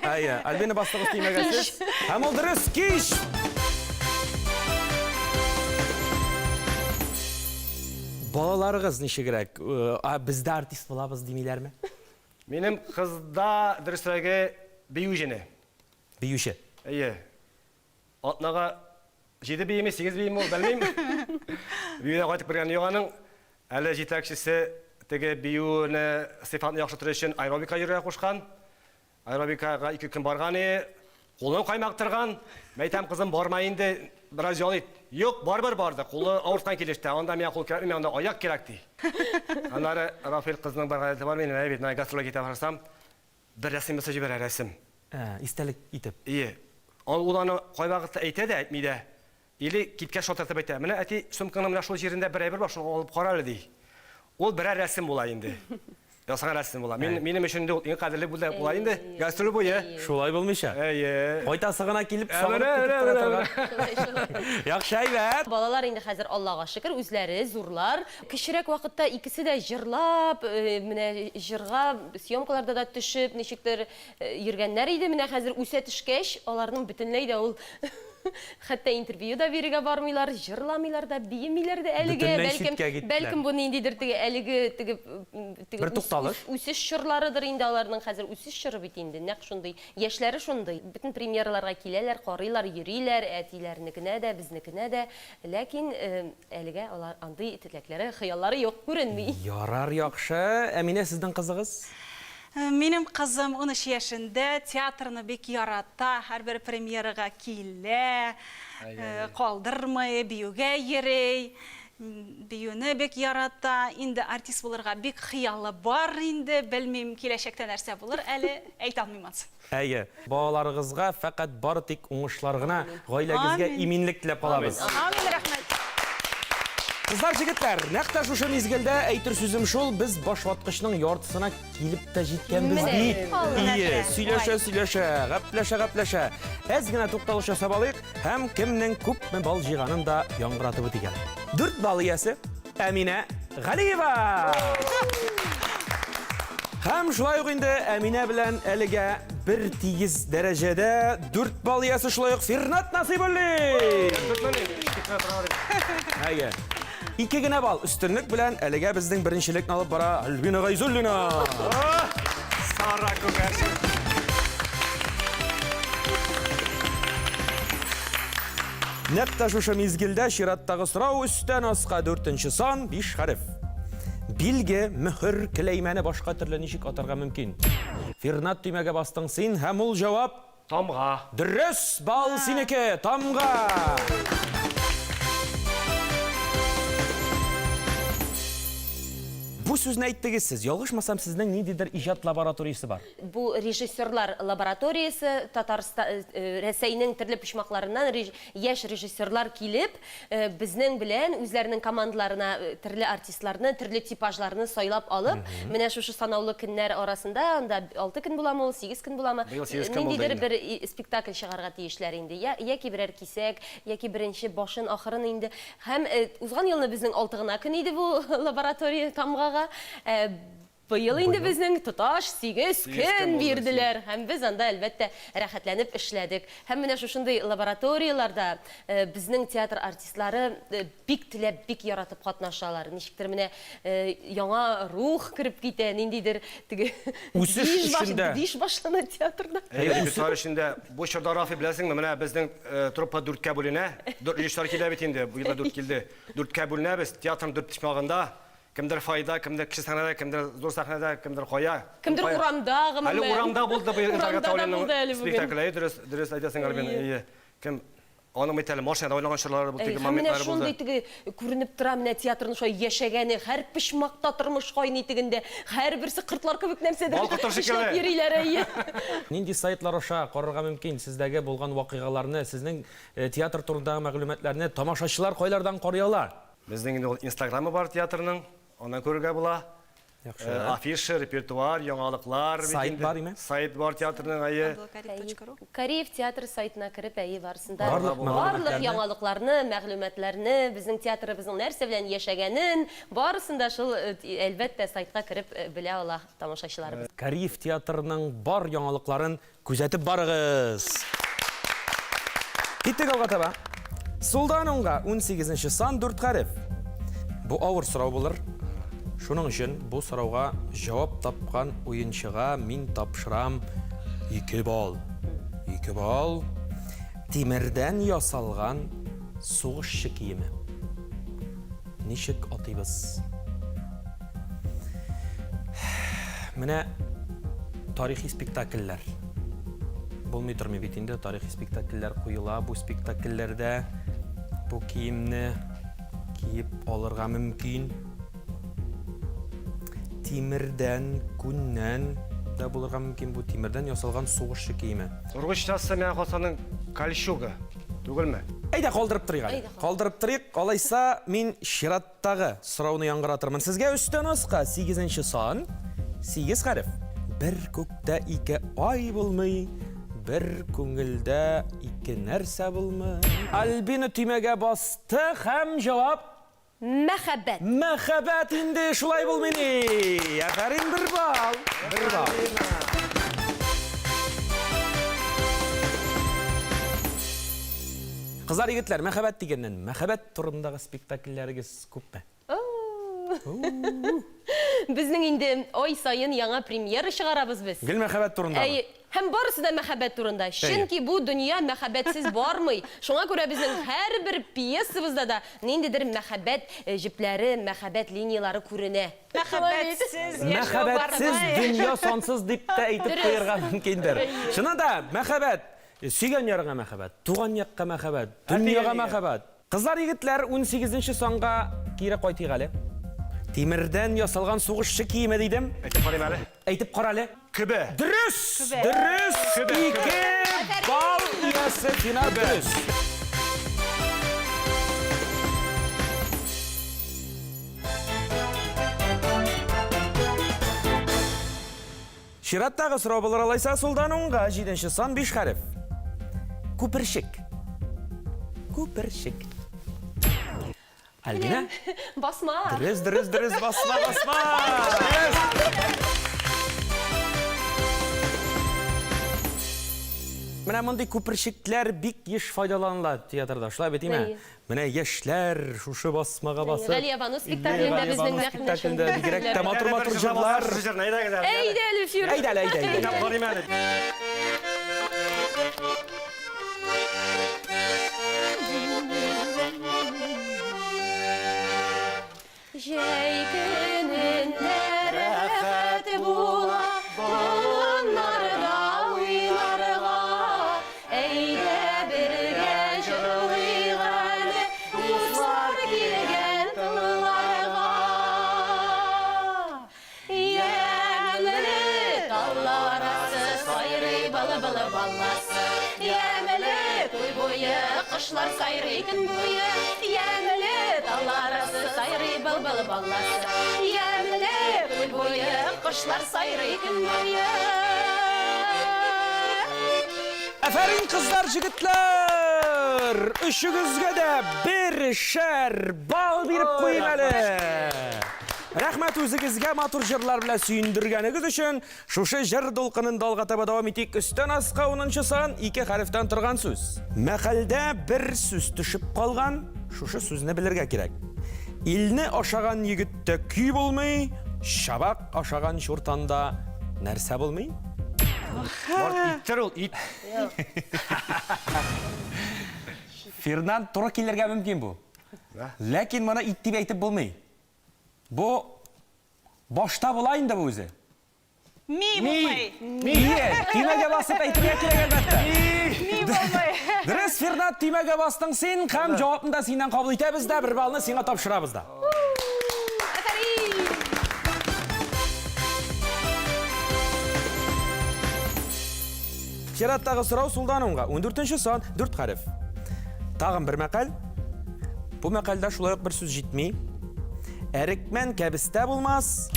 Әйе, Альбина бастыгыз төймәгә сез. Һәм ул дөрес кич. Балаларыгыз ничегрәк? Э, а, без дә артист булабыз димиләрме? Минем кызда дөресрәге бию җене. Биюче. Әйе. Атнага җиде биими, сигез биими ул, белмим. Биюдән кайтып кергәне юк аның. Әле җитәкчесе теге биюне сыйфатын яхшыртыр өчен аэробика йөрергә кушкан. Аэробикага ике көн барган и, кулын каймактырган. Мәйтәм, кызым, барма инде, бераз ял ит. Юк, барыбер барды, кулы авырткан килеш тә. Анда миңа кул кирәкми, миңа анда аяк кирәк, ди. Аннары Рафил кызның бер гадәте бар минем, әй бит, менә гастрольгә китә барсам, бер рәсем ясап җибәрә, рәсем. Ә, истәлек итеп. Ие. Ул аны кайвакытта әйтә дә, әйтми дә. Или киткәч шалтыратып әйтә, менә, әти, сумкаңның менә шул җирендә бер әйбер бар, шуны алып кара әле, ди. Ул берәр рәсем була инде. Ясаган рәсем була. Мин, минем өчен инде ул иң кадерле бүләк була инде. Гастроль буе. Шулай булмыйча. Әйе. Кайтасы гына килеп, Ә, сагынып менә, көтеп менә, тора менә, торган. Яхшы әйбәт. Балалар инде хәзер, Аллага шөкер, үзләре зурлар. Кечерәк вакытта икесе дә җырлап, менә җырга съемкаларда да төшеп, ничектер йөргәннәр иде. Менә хәзер үсә төшкәч, аларның бөтенләй дә ул Хәтта интервью да бирергә бармыйлар, җырламыйлар да, биемиләр дә әлегә. Бөтенләй Бәлкем, читкә киттеләр. бәлкем бу ниндидер теге әлеге теге теге Бер тукталыш. үсеш чорларыдыр инде аларның хәзер үсеш чоры бит инде, нәкъ шундый. Яшьләре шундый. Бөтен премьераларга киләләр, карыйлар, йөриләр, әтиләренекенә дә, безнекенә дә. Ләкин әлегә алар андый теләкләре, хыяллары юк, күренми. Ярар, яхшы. Әминә, сезнең кызыгыз? Минем кызым 13 яшендә, театрны бик ярата, һәрбер премьерага килә, калдырмый, биюгә йөри, биюне бик ярата. Инде артист булырга бик хыялы бар инде, белмим, киләчәктә нәрсә булыр әле, әйтә алмыйм ансын. Әйе, балаларыгызга фәкать бары тик уңышлар гына, гаиләгезгә иминлек теләп калабыз. Амин, рәхмәт. Кызлар, җегетләр, нәкъ тә шушы мизгелдә әйтер сүзем шул, без башваткычның яртысына килеп тә җиткәнбез бит. Ие, сөйләшә, сөйләшә, гәпләшә, гәпләшә. Әз генә тукталыш ясап алыйк һәм кемнең күпме балл җыйганын да яңгыратып үтик әле. Дүрт балл иясе Әминә Галиева! Һәм шулай ук инде Әминә белән әлегә бер тигез дәрәҗәдә 4 балл иясе шулай ук Фирнат Насыйбуллин! Әйе. Ике генә балл өстенлек белән әлегә безнең беренчелекне алып бара Альбина Гайзуллина. Сара күгәрчен. Нәкъ тә шушы мизгелдә чираттагы сорау өстән аска дүртенче сан, биш хәреф. Билге, мөһер, келәймәне башка төрле ничек атарга мөмкин? Фирнат төймәгә бастың син һәм ул җавап Тамга. Дөрес, бал синеке, тамга. Бу сүзне әйттегез сез. Ялгышмасам, сезнең ниндидер иҗат лабораториясе бар. Бу режиссерлар лабораториясе, Татарста, Рәсәйнең төрле почмакларыннан яшь режиссерлар килеп, безнең белән үзләренең командаларына төрле артистларны, төрле типажларны сайлап алып, менә шушы санаулы көннәр арасында, анда алты көн буламы ул, сигез көн буламы, ниндидер бер спектакль чыгарга тиешләр инде. Яки берәр кисәк, яки беренче башын, ахырын инде. Һәм узган елны безнең алты гына көн иде бу лаборатория тамгага. Быел инде безнең тоташ сигез көн бирделәр һәм без анда, әлбәттә, рәхәтләнеп эшләдек. Һәм менә шушындый лабораторияләрдә безнең театр артистлары бик теләп, бик яратып катнашалар. Ничектер менә яңа рух кереп китә, ниндидер теге Үсеш эчендә. Движ башлана театрда. Әйе, репертуар эчендә. Бу чорда, Рафи, беләсеңме, менә безнең труппа дүрткә бүленә. Дүрт режиссер килә бит инде, бу елда дүрт килде. Дүрткә бүленәбез, театрның дүрт почмагында. Кемдер фойеда, кемдер кече сәхнәдә, кемдер зур сәхнәдә, кемдер кая. Кемдер урамда, гомумән. Әле урамда булды быел Илдар Гатауллинның спектакле. Әйе, дөрес, дөрес әйтәсең, Альбина. Әйе. Кем аның бит әле машинада уйнаган чорлары булды, теге моментлары булды. Менә шундый теге күренеп тора, менә театрның шулай яшәгәне, һәр почмакта тормыш кайный тегендә, һәрберсе кортлар кебек нәрсәдер эшләп йөриләр, әйе. Нинди сайтлар аша карарга мөмкин сездәге булган вакыйгаларны, сезнең театр турындагы мәгълүматларны тамашачылар кайлардан карый ала? Безнең инде ул инстаграмы бар театрның, аннан күрергә була. Яхшы. Афиша, репертуар, яңалыклар. Сайт бар име? Сайт бар театрның, әйе. Абдулкариев.ру. Кариев театры сайтына кереп, әйе, барысын да. Барлык Барлык яңалыкларны, мәгълүматларны, безнең театрыбызның нәрсә белән яшәгәнен, барысын да шул, әлбәттә, сайтка кереп белә ала тамашачыларыбыз. Кариев театрының бар яңалыкларын Күзәтеп барыгыз! Киттек алга таба. Сулдан уңга 18 сан 4 хәреф. Бу авыр сорау булыр. Шуның өчен бу сорауга җавап тапкан уенчыга мин тапшырам 2 балл. 2 балл. Тимердән ясалган сугышчы киеме. Ничек атыйбыз? Менә тарихи спектакльләр. Булмый тормый бит инде, тарихи спектакльләр куела. Бу спектакльләрдә бу киемне киеп алырга мөмкин. Тимердән, күннән дә булырга мөмкин бу тимердән ясалган сугышчы киеме. Ургычтасы миңа калса кольчуга түгелме? Әйдә калдырып торыйк әле. Калдырып торыйк. Алайса мин чираттагы сорауны яңгыратырмын. Сезгә өстән аска 8 сан, 8 хәреф. Бер күктә ике ай булмый, бер күңелдә ике нәрсә булмый. Альбина төймәгә басты һәм җавап Мәхәббәт. Мәхәббәт инде шулай булмыйни? Афәрин, бер балл. Бер балл. Кызлар, егетләр, мәхәббәт дигәннән, мәхәббәт турындагы спектакльләрегез күпме? Безнең инде ай саен яңа премьера чыгарабыз без. Гел мәхәббәт турындамы? Әйе. Һәм барысы да мәхәббәт турында. Чөнки бу дөнья мәхәббәтсез бармый. Шуңа күрә безнең һәрбер пьесабызда да ниндидер мәхәббәт җепләре, мәхәббәт линияләре күренә. Мәхәббәтсез яшәү бармый. Мәхәббәтсез дөнья сансыз дип тә әйтеп куярга мөмкиндер. Чыннан да, мәхәббәт, сөйгән ярыңа мәхәббәт, туган якка мәхәббәт, дөньяга мәхәббәт. Кызлар, егетләр, унсигезенче санга кире кайтыйк әле. Тимердән ясалган сугышчы киеме дидем. Әйтеп карыйм әле. Әйтеп кара әле. Көбә. Дөрес! Көбә. Дөрес! Көбә, Ике балл иясе Финат дөрес. Чираттагы сорау булыр алайса сулдан уңга, җиденче сан, биш хәреф. Күперчек. Күперчек. Альбина? Басма. Дөрес, дөрес, дөрес, басма, басма. Менә мондый күперчекләр бик еш файдаланыла театрда, шулай бит, име? Менә яшьләр шушы басмага басып. Галиябану спектаклендә безнең нәкъ менә шундый. Бигрәк тә матур-матур җырлар. Әйдә әле, Фирүз. Әйдә әле, әйдә, әйдә. Карыйм әле. Җәй көнендә рәхәт була болыннарда уйнарга. Әйдә бергә җырлыйк әле, дуслар килгән тыңларга. Ямьле таллар арасы сайрый былбыл баласы. Ямьле туй буе кошлар сайрый көн буе. Ямьле таллар арасы сайрый былбыл баласы. Ямьле туй буе кошлар сайрый көн буе. Афәрин, кызлар, җегетләр! Өчегезгә дә бершәр балл биреп куйыйм әле. Рәхмәт үзегезгә матур җырлар белән сөендергәнегез өчен. Шушы җыр дулкынын алга таба дәвам итик. Өстән аска унынчы сан, ике хәрефтән торган сүз. Мәкальдә бер сүз төшеп калган, шушы сүзне белергә кирәк. Илне ашаган егеттә көй булмый, чабак ашаган чуртанда нәрсә булмый? Март иттер ул, ит. Фернанд, туры килергә мөмкин бу. Ләкин моны ит дип әйтеп булмый. Бу башта була инде бу үзе. Ми булмый. Ми. Төймәгә басып әйтергә кирәк әлбәттә. Ми булмый. Дөрес, Фернат, төймәгә бастың син һәм җавапны да синнән кабул итәбез дә, бер баллны сиңа тапшырабыз да. Афәрин! Чираттагы сорау сулдан уңга. 14 сан, 4 хәреф. Тагын бер мәкаль. Бу мәкальдә шулай ук бер сүз җитми. Әрекмән кәбестә булмас.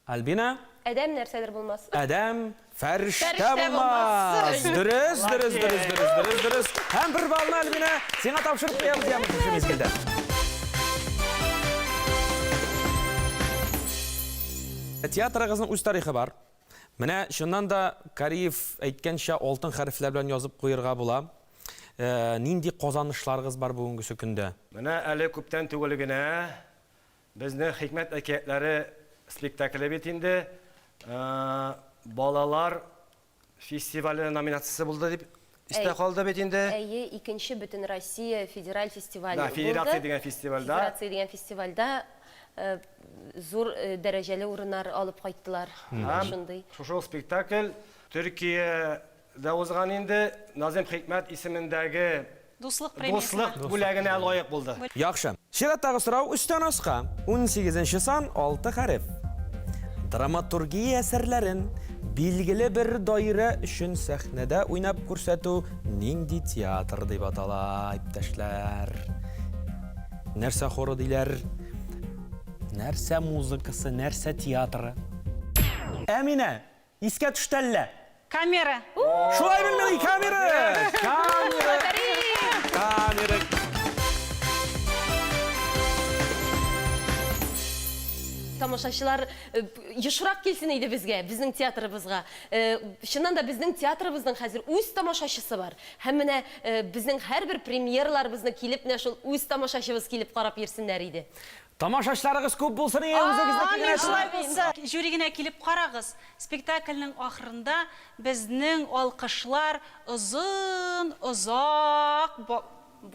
Альбина? Адәм нәрсәдер булмас. Адәм фәрештә булмас. Дөрес, дөрес, дөрес, дөрес, дөрес, дөрес. Һәм бер баллны Альбина сиңа тапшырып куябыз яме шушы мизгелдә. Театрыгызның үз тарихы бар. Менә чыннан да Кариев әйткәнчә алтын хәрефләр белән язып куерга була. Э, нинди казанышларыгыз бар бүгенгесе көндә? Менә әле күптән түгел генә Безнең Хикмәт әкиятләре спектакле бит инде балалар фестивале номинациясе булды дип истә калды бит инде. Әйе, икенче Бөтенроссия федераль фестивале булды. Федерация дигән фестивальдә. Федерация дигән фестивальдә зур дәрәҗәле урыннар алып кайттылар. Һәм шушы ук спектакль Төркиядә узган инде Назыйм Хикмәт исемендәге Дуслык премиясенә. Дуслык бүләгенә лаек булды. Яхшы. Чираттагы сорау өстән аска. Унсигезенче сан, алты хәреф. Драматургия әсәрләрен билгеле бер даирә өчен сәхнәдә уйнап күрсәтү нинди театр дип атала, иптәшләр? Нәрсә хоры диләр? Нәрсә музыкасы, нәрсә театры? Әминә, Искә төште әллә? Камера. Шулай белмени, камера! Камера! Камера! Тамашачылар э, ешрак килсен иде безгә, безнең театрыбызга. Э, чыннан да безнең театрыбызның хәзер үз тамашачысы бар. Һәм менә э, безнең һәрбер премьераларыбызны килеп, менә шул үз тамашачыбыз килеп карап йөрсеннәр иде. Тамашачыларыгыз күп булсын ие, үзегезнеке генә Амин, шулай булсын. Жюри генә килеп карагыз, спектакльнең ахырында безнең алкышлар озын, озак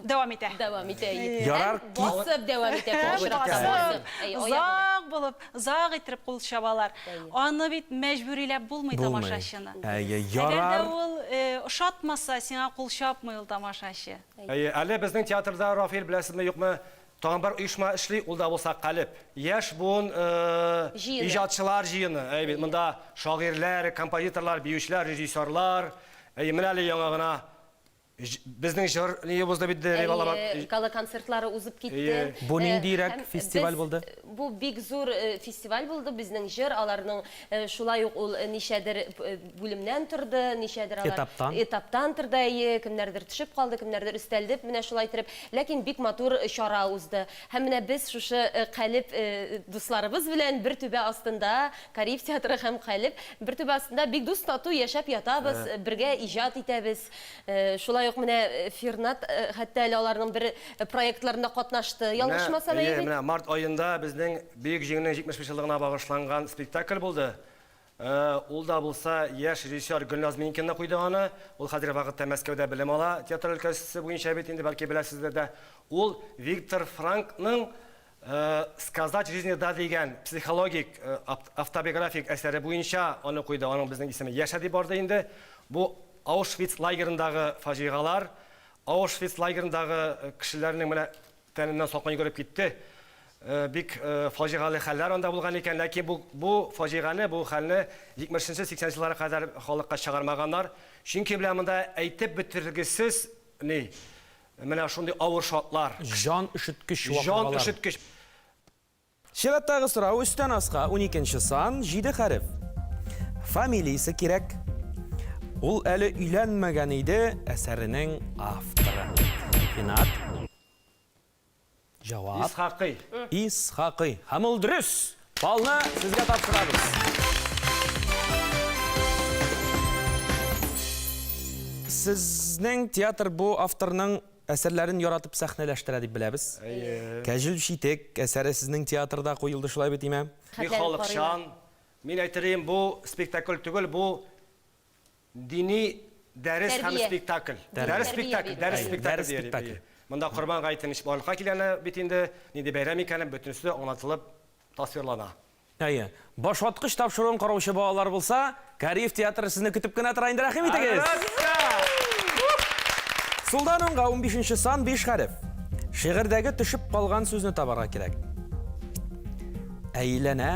дәвам итә. Дәвам итә, ие. Ярар, Һәм басып дәвам итә, Һәм очракта басып, басып. Әйе, аягы да. озак булып, озак иттереп кул чабалар. Әйе. Аны бит мәҗбүриләп булмый Булмый. тамашачыны. Әйе, Әгәр дә ярар. ул ошатмаса, сиңа кул чапмый ул тамашачы. Әйе, әле безнең театрда, Рафил, беләсезме, юкмы, Тагын бер оешма эшли, ул да булса Калеб. Яшь буын Җыены. иҗатчылар җыены. Әйе бит, монда шагыйрьләр, композиторлар, биючеләр, режиссерлар. Әйе, менә әле яңа гына безнең җыр ние узды бит, дип алама. Әйе, гала-концертлары узып китте. Әйе. Бу ниндирәк Һәм фестиваль без- булды? Бу бик зур фестиваль булды, безнең җыр, аларның шулай ук ул ничәдер бүлемнән торды, ничәдер алар Этаптан. этаптан торды, әйе, кемнәрдер төшеп калды, кемнәрдер өстәлде, менә шулай иттереп. Ләкин бик матур чара узды. Һәм менә без шушы Калеб дусларыбыз белән бер түбә астында, Кариев театры һәм Калеб бер түбә астында бик дус тату яшәп ятабыз, бергә иҗат итәбез. Шулай ук менә Фирнат хәтта әле аларның бер проектларында катнашты, ялгышмасам, әйе Әйе, бит? менә март аенда безнең Бөек Җиңүнең 75 еллыгына багышланган спектакль булды. Ул да булса яшь режиссер Гөлназ Минкина куйды аны. Ул хәзерге вакытта Мәскәүдә белем ала, театр өлкәсе буенча бит инде, бәлки беләсездер дә. Ул Виктор Франкның Сказать жизни да дигән психологик автобиографик әсәре буенча аны куйды. Аның безнең исеме Яшә дип барды инде. Бу Аушвиц лагерындагы фаҗигалар, Аушвиц лагерындагы кешеләрнең менә Тәнемнән салкын йөгереп китте. Бик фаҗигале хәлләр анда булган икән, ләкин бу, бу фаҗигане, бу хәлне 70-нче, 80 нче елларга кадәр халыкка чыгармаганнар. Чөнки менә монда әйтеп бетергесез ни, менә шундый авыр шартлар. Җан өшеткеч Җан вакыйгалар. өшеткеч. Чираттагы сорау өстән аска, уникенче сан, җиде хәреф. Фамилиясе кирәк. Ул әле өйләнмәгән иде, әсәренең авторы. Финат. Җавап. Исхакый. Исхакый. Һәм ул дөрес! Балны сезгә тапшырабыз. Сезнең театр бу авторның Әсәрләрен яратып сәхнәләштерә дип беләбез. Әйе. Кәҗүл читек әсәре сезнең театрда куелды, шулай бит, име? Бик халыкчан. Мин әйтер идем, бу спектакль түгел, бу дини дәрес һәм спектакль. Дәрес спектакль, дәрес спектакль дияр идем. Монда Корбан гаете ничек барлыкка килгәне бит инде, нинди бәйрәм икәне, бөтенесе дә аңлатылып тасвирлана. Әйе. Башваткыч тапшыруын караучы балалар булса, Кариев театры сезне көтеп кенә тора инде, рәхим итегез! Сулдан уңга унбишенче сан, биш хәреф. Шигырьдәге төшеп калган сүзне табарга кирәк. Әйләнә.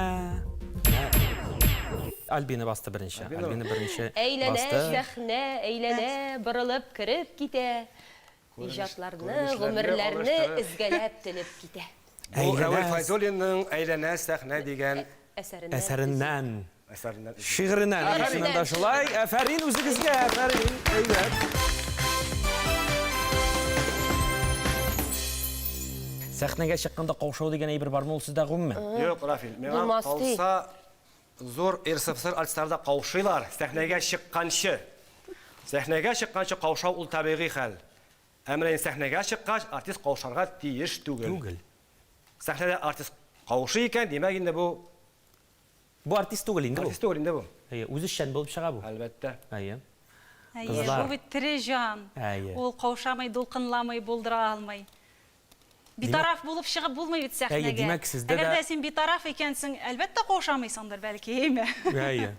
Альбина басты беренче. Альбина беренче Әйләнә басты. сәхнә, әйләнә, борылып кереп китә. Иҗатларны, гомерләрне өзгәләп телеп китә. Бу Рәвил Фәйзуллинның Әйләнә сәхнә дигән. Әсәреннән. Әсәреннән. Әсәреннән. Шигыреннән. Чыннан да шулай. Афәрин үзегезгә, афәрин. Әйбәт. Сәхнәгә чыкканда каушау дигән әйбер бармы ул сездә гомумән? Юк, Рафил, миңа калса, зур РСФСР артистлары да каушыйлар сәхнәгә чыкканчы. Сәхнәгә чыкканчы каушау ул табигый хәл. Ә менә инде сәхнәгә чыккач, артист каушарга тиеш түгел. Түгел. Сәхнәдә артист каушый икән, димәк инде бу Бу артист түгел инде бу. Артист түгел инде бу. Әйе, үзешчән булып чыга бу. Әлбәттә. Әйе. Әйе, Кызлар. бу бит тере җан. Әйе. Ул каушамый, дулкынламый, булдыра алмый. Битараф булып чыгып булмый бит сәхнәгә. Әйе, димәк, сездә дә Әгәр дә син битараф икәнсең, әлбәттә каушамыйсыңдыр, бәлки, әйеме? Әйе.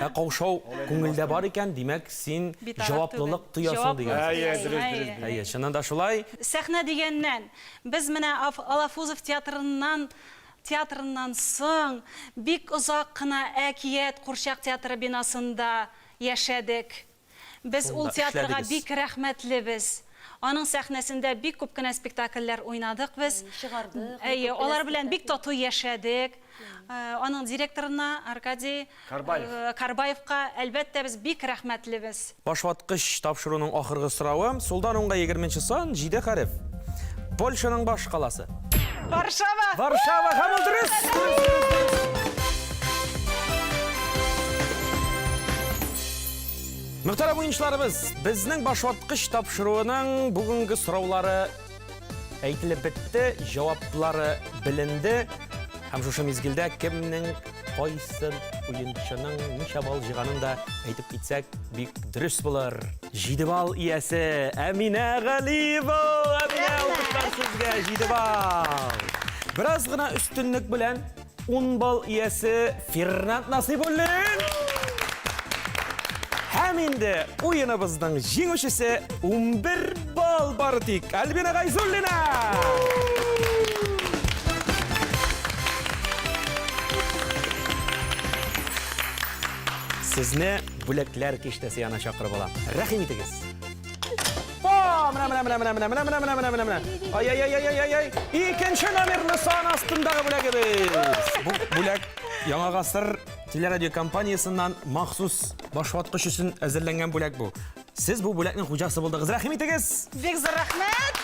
Ә каушау күңелдә бар икән, димәк, син Битараф җаваплылык түгел. тоясың дигән Җаваплылык сүз. Әйе, тоясың, дөрес, әйе. дөрес, дөрес. Әйе, чыннан да шулай. Сәхнә дигәннән, без менә Алафузов театрыннан театрыннан соң бик озак кына Әкият курчак театры бинасында яшәдек. Без ул Шунда театрга эшләдегез. бик рәхмәтлебез. Аның сәхнәсендә бик күп кенә спектакльләр уйнадык без. Чыгардык бик Әйе, күп кенә алар белән бик спектакль. тату яшәдек. Аның директорына Аркадий Карбаев. Карбаевка, әлбәттә, без бик рәхмәтлебез. Башваткыч тапшыруның ахыргы соравы. Сулдан уңга егерменче сан, җиде хәреф. Польшаның баш каласы. Варшава! Варшава һәм ул дөрес! Дөрес, дөрес, дөрес. Мөхтәрәм уенчыларыбыз, безнең башваткыч тапшыруының бүгенге сораулары әйтелеп бетте, җаваплары беленде. Һәм шушы мизгелдә кемнең кайсы уенчының ничә балл җыйганын да әйтеп китсәк, бик дөрес булыр. 7 балл иясе Әминә Галиева! Әминә, алкышлар сезгә, 7 балл! Бераз гына өстенлек белән 10 балл иясе Фернанд Насыйбуллин! Һәм инде уеныбызның җиңүчесе 11 балл бары тик Альбина Гайзуллина! Сезне бүләкләр киштәсе янына чакырып алам. Рәхим итегез. О, менә, менә, менә, менә, менә, менә, менә, менә, менә, менә, менә. Ай, ай, ай, ай, ай, ай. Икенче номерлы сан астындагы бүләгебез. Бу бүләк Яңа гасыр телерадиокомпаниясеннән махсус башваткыч өчен әзерләнгән бүләк бу. Сез бу бүләкнең хуҗасы булдыгыз. Рәхим итегез! Бик зур рәхмәт!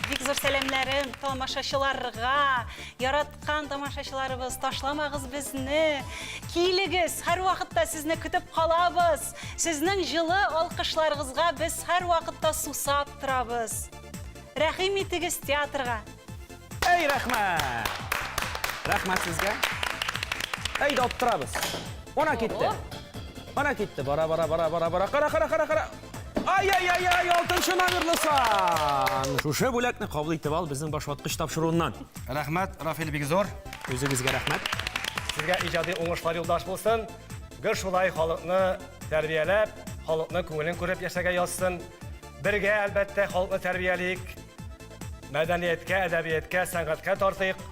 Бик зур сәламнәрем тамашачыларга. Яраткан тамашачыларыбыз, ташламагыз безне. Килегез, һәрвакытта сезне көтеп калабыз. Сезнең җылы алкышларыгызга без һәрвакытта сусап торабыз. Рәхим итегез театрга. Әй, рәхмәт! Рәхмәт сезгә. Әйдә, оттырабыз. Ана китте. Ана китте. Бара, бара, бара, бара, бара. Кара, кара, кара, кара. Ай-яй-яй-яй, алтынчы номерлы сан. Шушы бүләкне кабул итеп ал безнең башваткыч тапшыруыннан. Рәхмәт, Рафил, бик зур. Үзегезгә рәхмәт. Сезгә иҗади уңышлар юлдаш булсын. Гел шулай халыкны тәрбияләп, халыкның күңелен күреп яшәргә язсын. Бергә, әлбәттә, халыкны тәрбиялик. Мәдәнияткә, әдәбияткә, сәнгатькә тартыйк.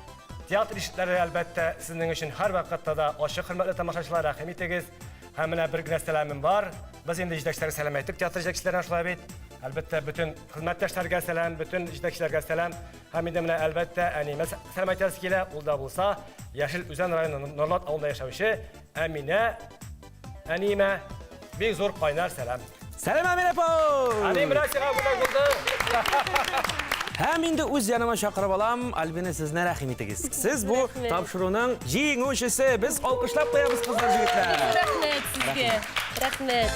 Театр ишекләре, әлбәттә, сезнең өчен һәрвакытта да ачык, хөрмәтле тамашачылар, рәхим итегез. Һәм менә бер генә сәламем бар. Без инде җитәкчеләргә сәлам әйттек, театр җитәкчеләренә шулай бит. Әлбәттә, бөтен хезмәттәшләргә сәлам, бөтен җитәкчеләргә сәлам. Һәм инде менә, әлбәттә, әниемә сәлам әйтәсе килә. Ул да булса, Яшел Үзән районы Норлат авылында яшәүче Әминә әниемә бик зур кайнар сәлам. Сәлам, Әминә апа! Әни, менә сиңа бүләк булды. Һәм инде үз яныма чакырып алам, Альбина, сезне рәхим итегез. Сез бу тапшыруның җиңүчесе. Без алкышлап куябыз, кызлар, җегетләр. Рәхмәт сезгә. Рәхмәт.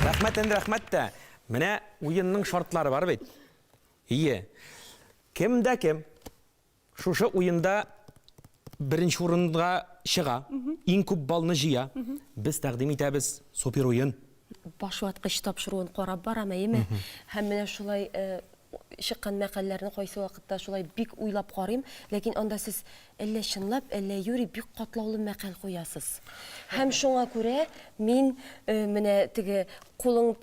Рәхмәт инде, рәхмәт тә. Менә уенның шартлары бар бит. Ие. Кем дә кем Шушы уенда беренче урынга чыга, иң күп баллны җыя. Без тәкъдим итәбез супер уен. Башваткыч тапшыруын карап барам, әйеме? Һәм менә шулай чыккан мәкальләрне кайсы вакытта шулай бик уйлап карыйм, ләкин анда сез әллә чынлап, әллә юри бик катлаулы мәкаль куясыз. Һәм шуңа күрә мин менә теге кулың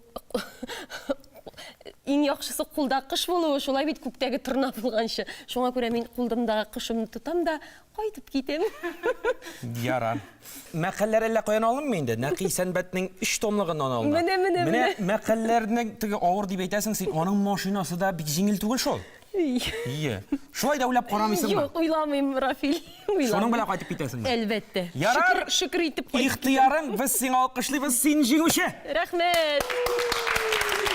Иң яхшысы кулда кыш булуы, шулай бит күктәге торна булганчы. Шуңа күрә мин кулдымдагы кышымны тотам да кайтып китәм. Ярар. Мәкальләр әллә каян алынмый инде. Нәкый Сәнбәтнең өч томлыгыннан алына. Менә, менә, менә. Мәкальләрнең теге авыр дип әйтәсең син, аның машинасы да бик җиңел түгел шул. Ие. Шулай да уйлап карамыйсыңмы? Юк, уйламыйм, Рафил. Уйламыйм. Шуның белән кайтып китәсеңме? Әлбәттә. Ярар. Шөкер, шөкер итеп кайтып Ихтыярың, без сиңа алкышлыйбыз, син җиңүче! Рәхмәт!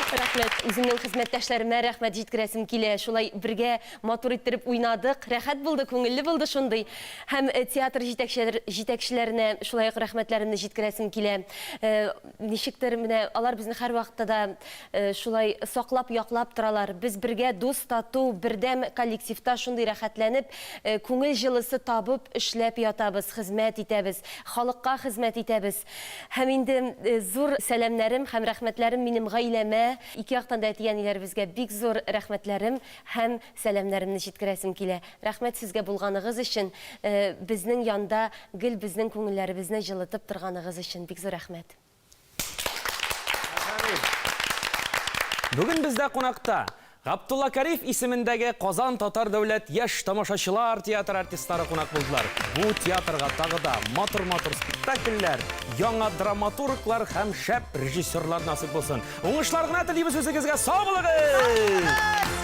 Рәхмәт. Үземнең хезмәттәшләремә рәхмәт җиткерәсем килә. Шулай бергә матур иттереп уйнадык. Рәхәт булды, күңелле булды шундый. Һәм э, театр җитәкчеләр, җитәкчеләренә шулай ук рәхмәтләремне җиткерәсем килә. Э, Ничектер менә алар безне һәрвакытта да Шулай саклап, яклап торалар. Без бергә дус, тату, бердәм коллективта шундый рәхәтләнеп, күңел җылысы табып эшләп ятабыз, хезмәт итәбез, халыкка хезмәт итәбез. Һәм инде зур сәламнәрем һәм рәхмәтләрем минем гаиләмә, ике яктан да әти-әниләребезгә бик зур рәхмәтләрем һәм сәламнәремне җиткерәсем килә. Рәхмәт сезгә булганыгыз өчен, безнең янда гел безнең күңелләребезне җылытып торганыгыз өчен бик зур рәхмәт. Бүген бездә кунакта Габдулла Кариев исемендәге Казан татар дәүләт яшь тамашачылар театры артистлары кунак булдылар. Бу театрга тагы да матур-матур спектакльләр, яңа драматурглар һәм шәп режиссерлар насыйп булсын. Уңышлар гына телибез үзегезгә. Сау булыгыз!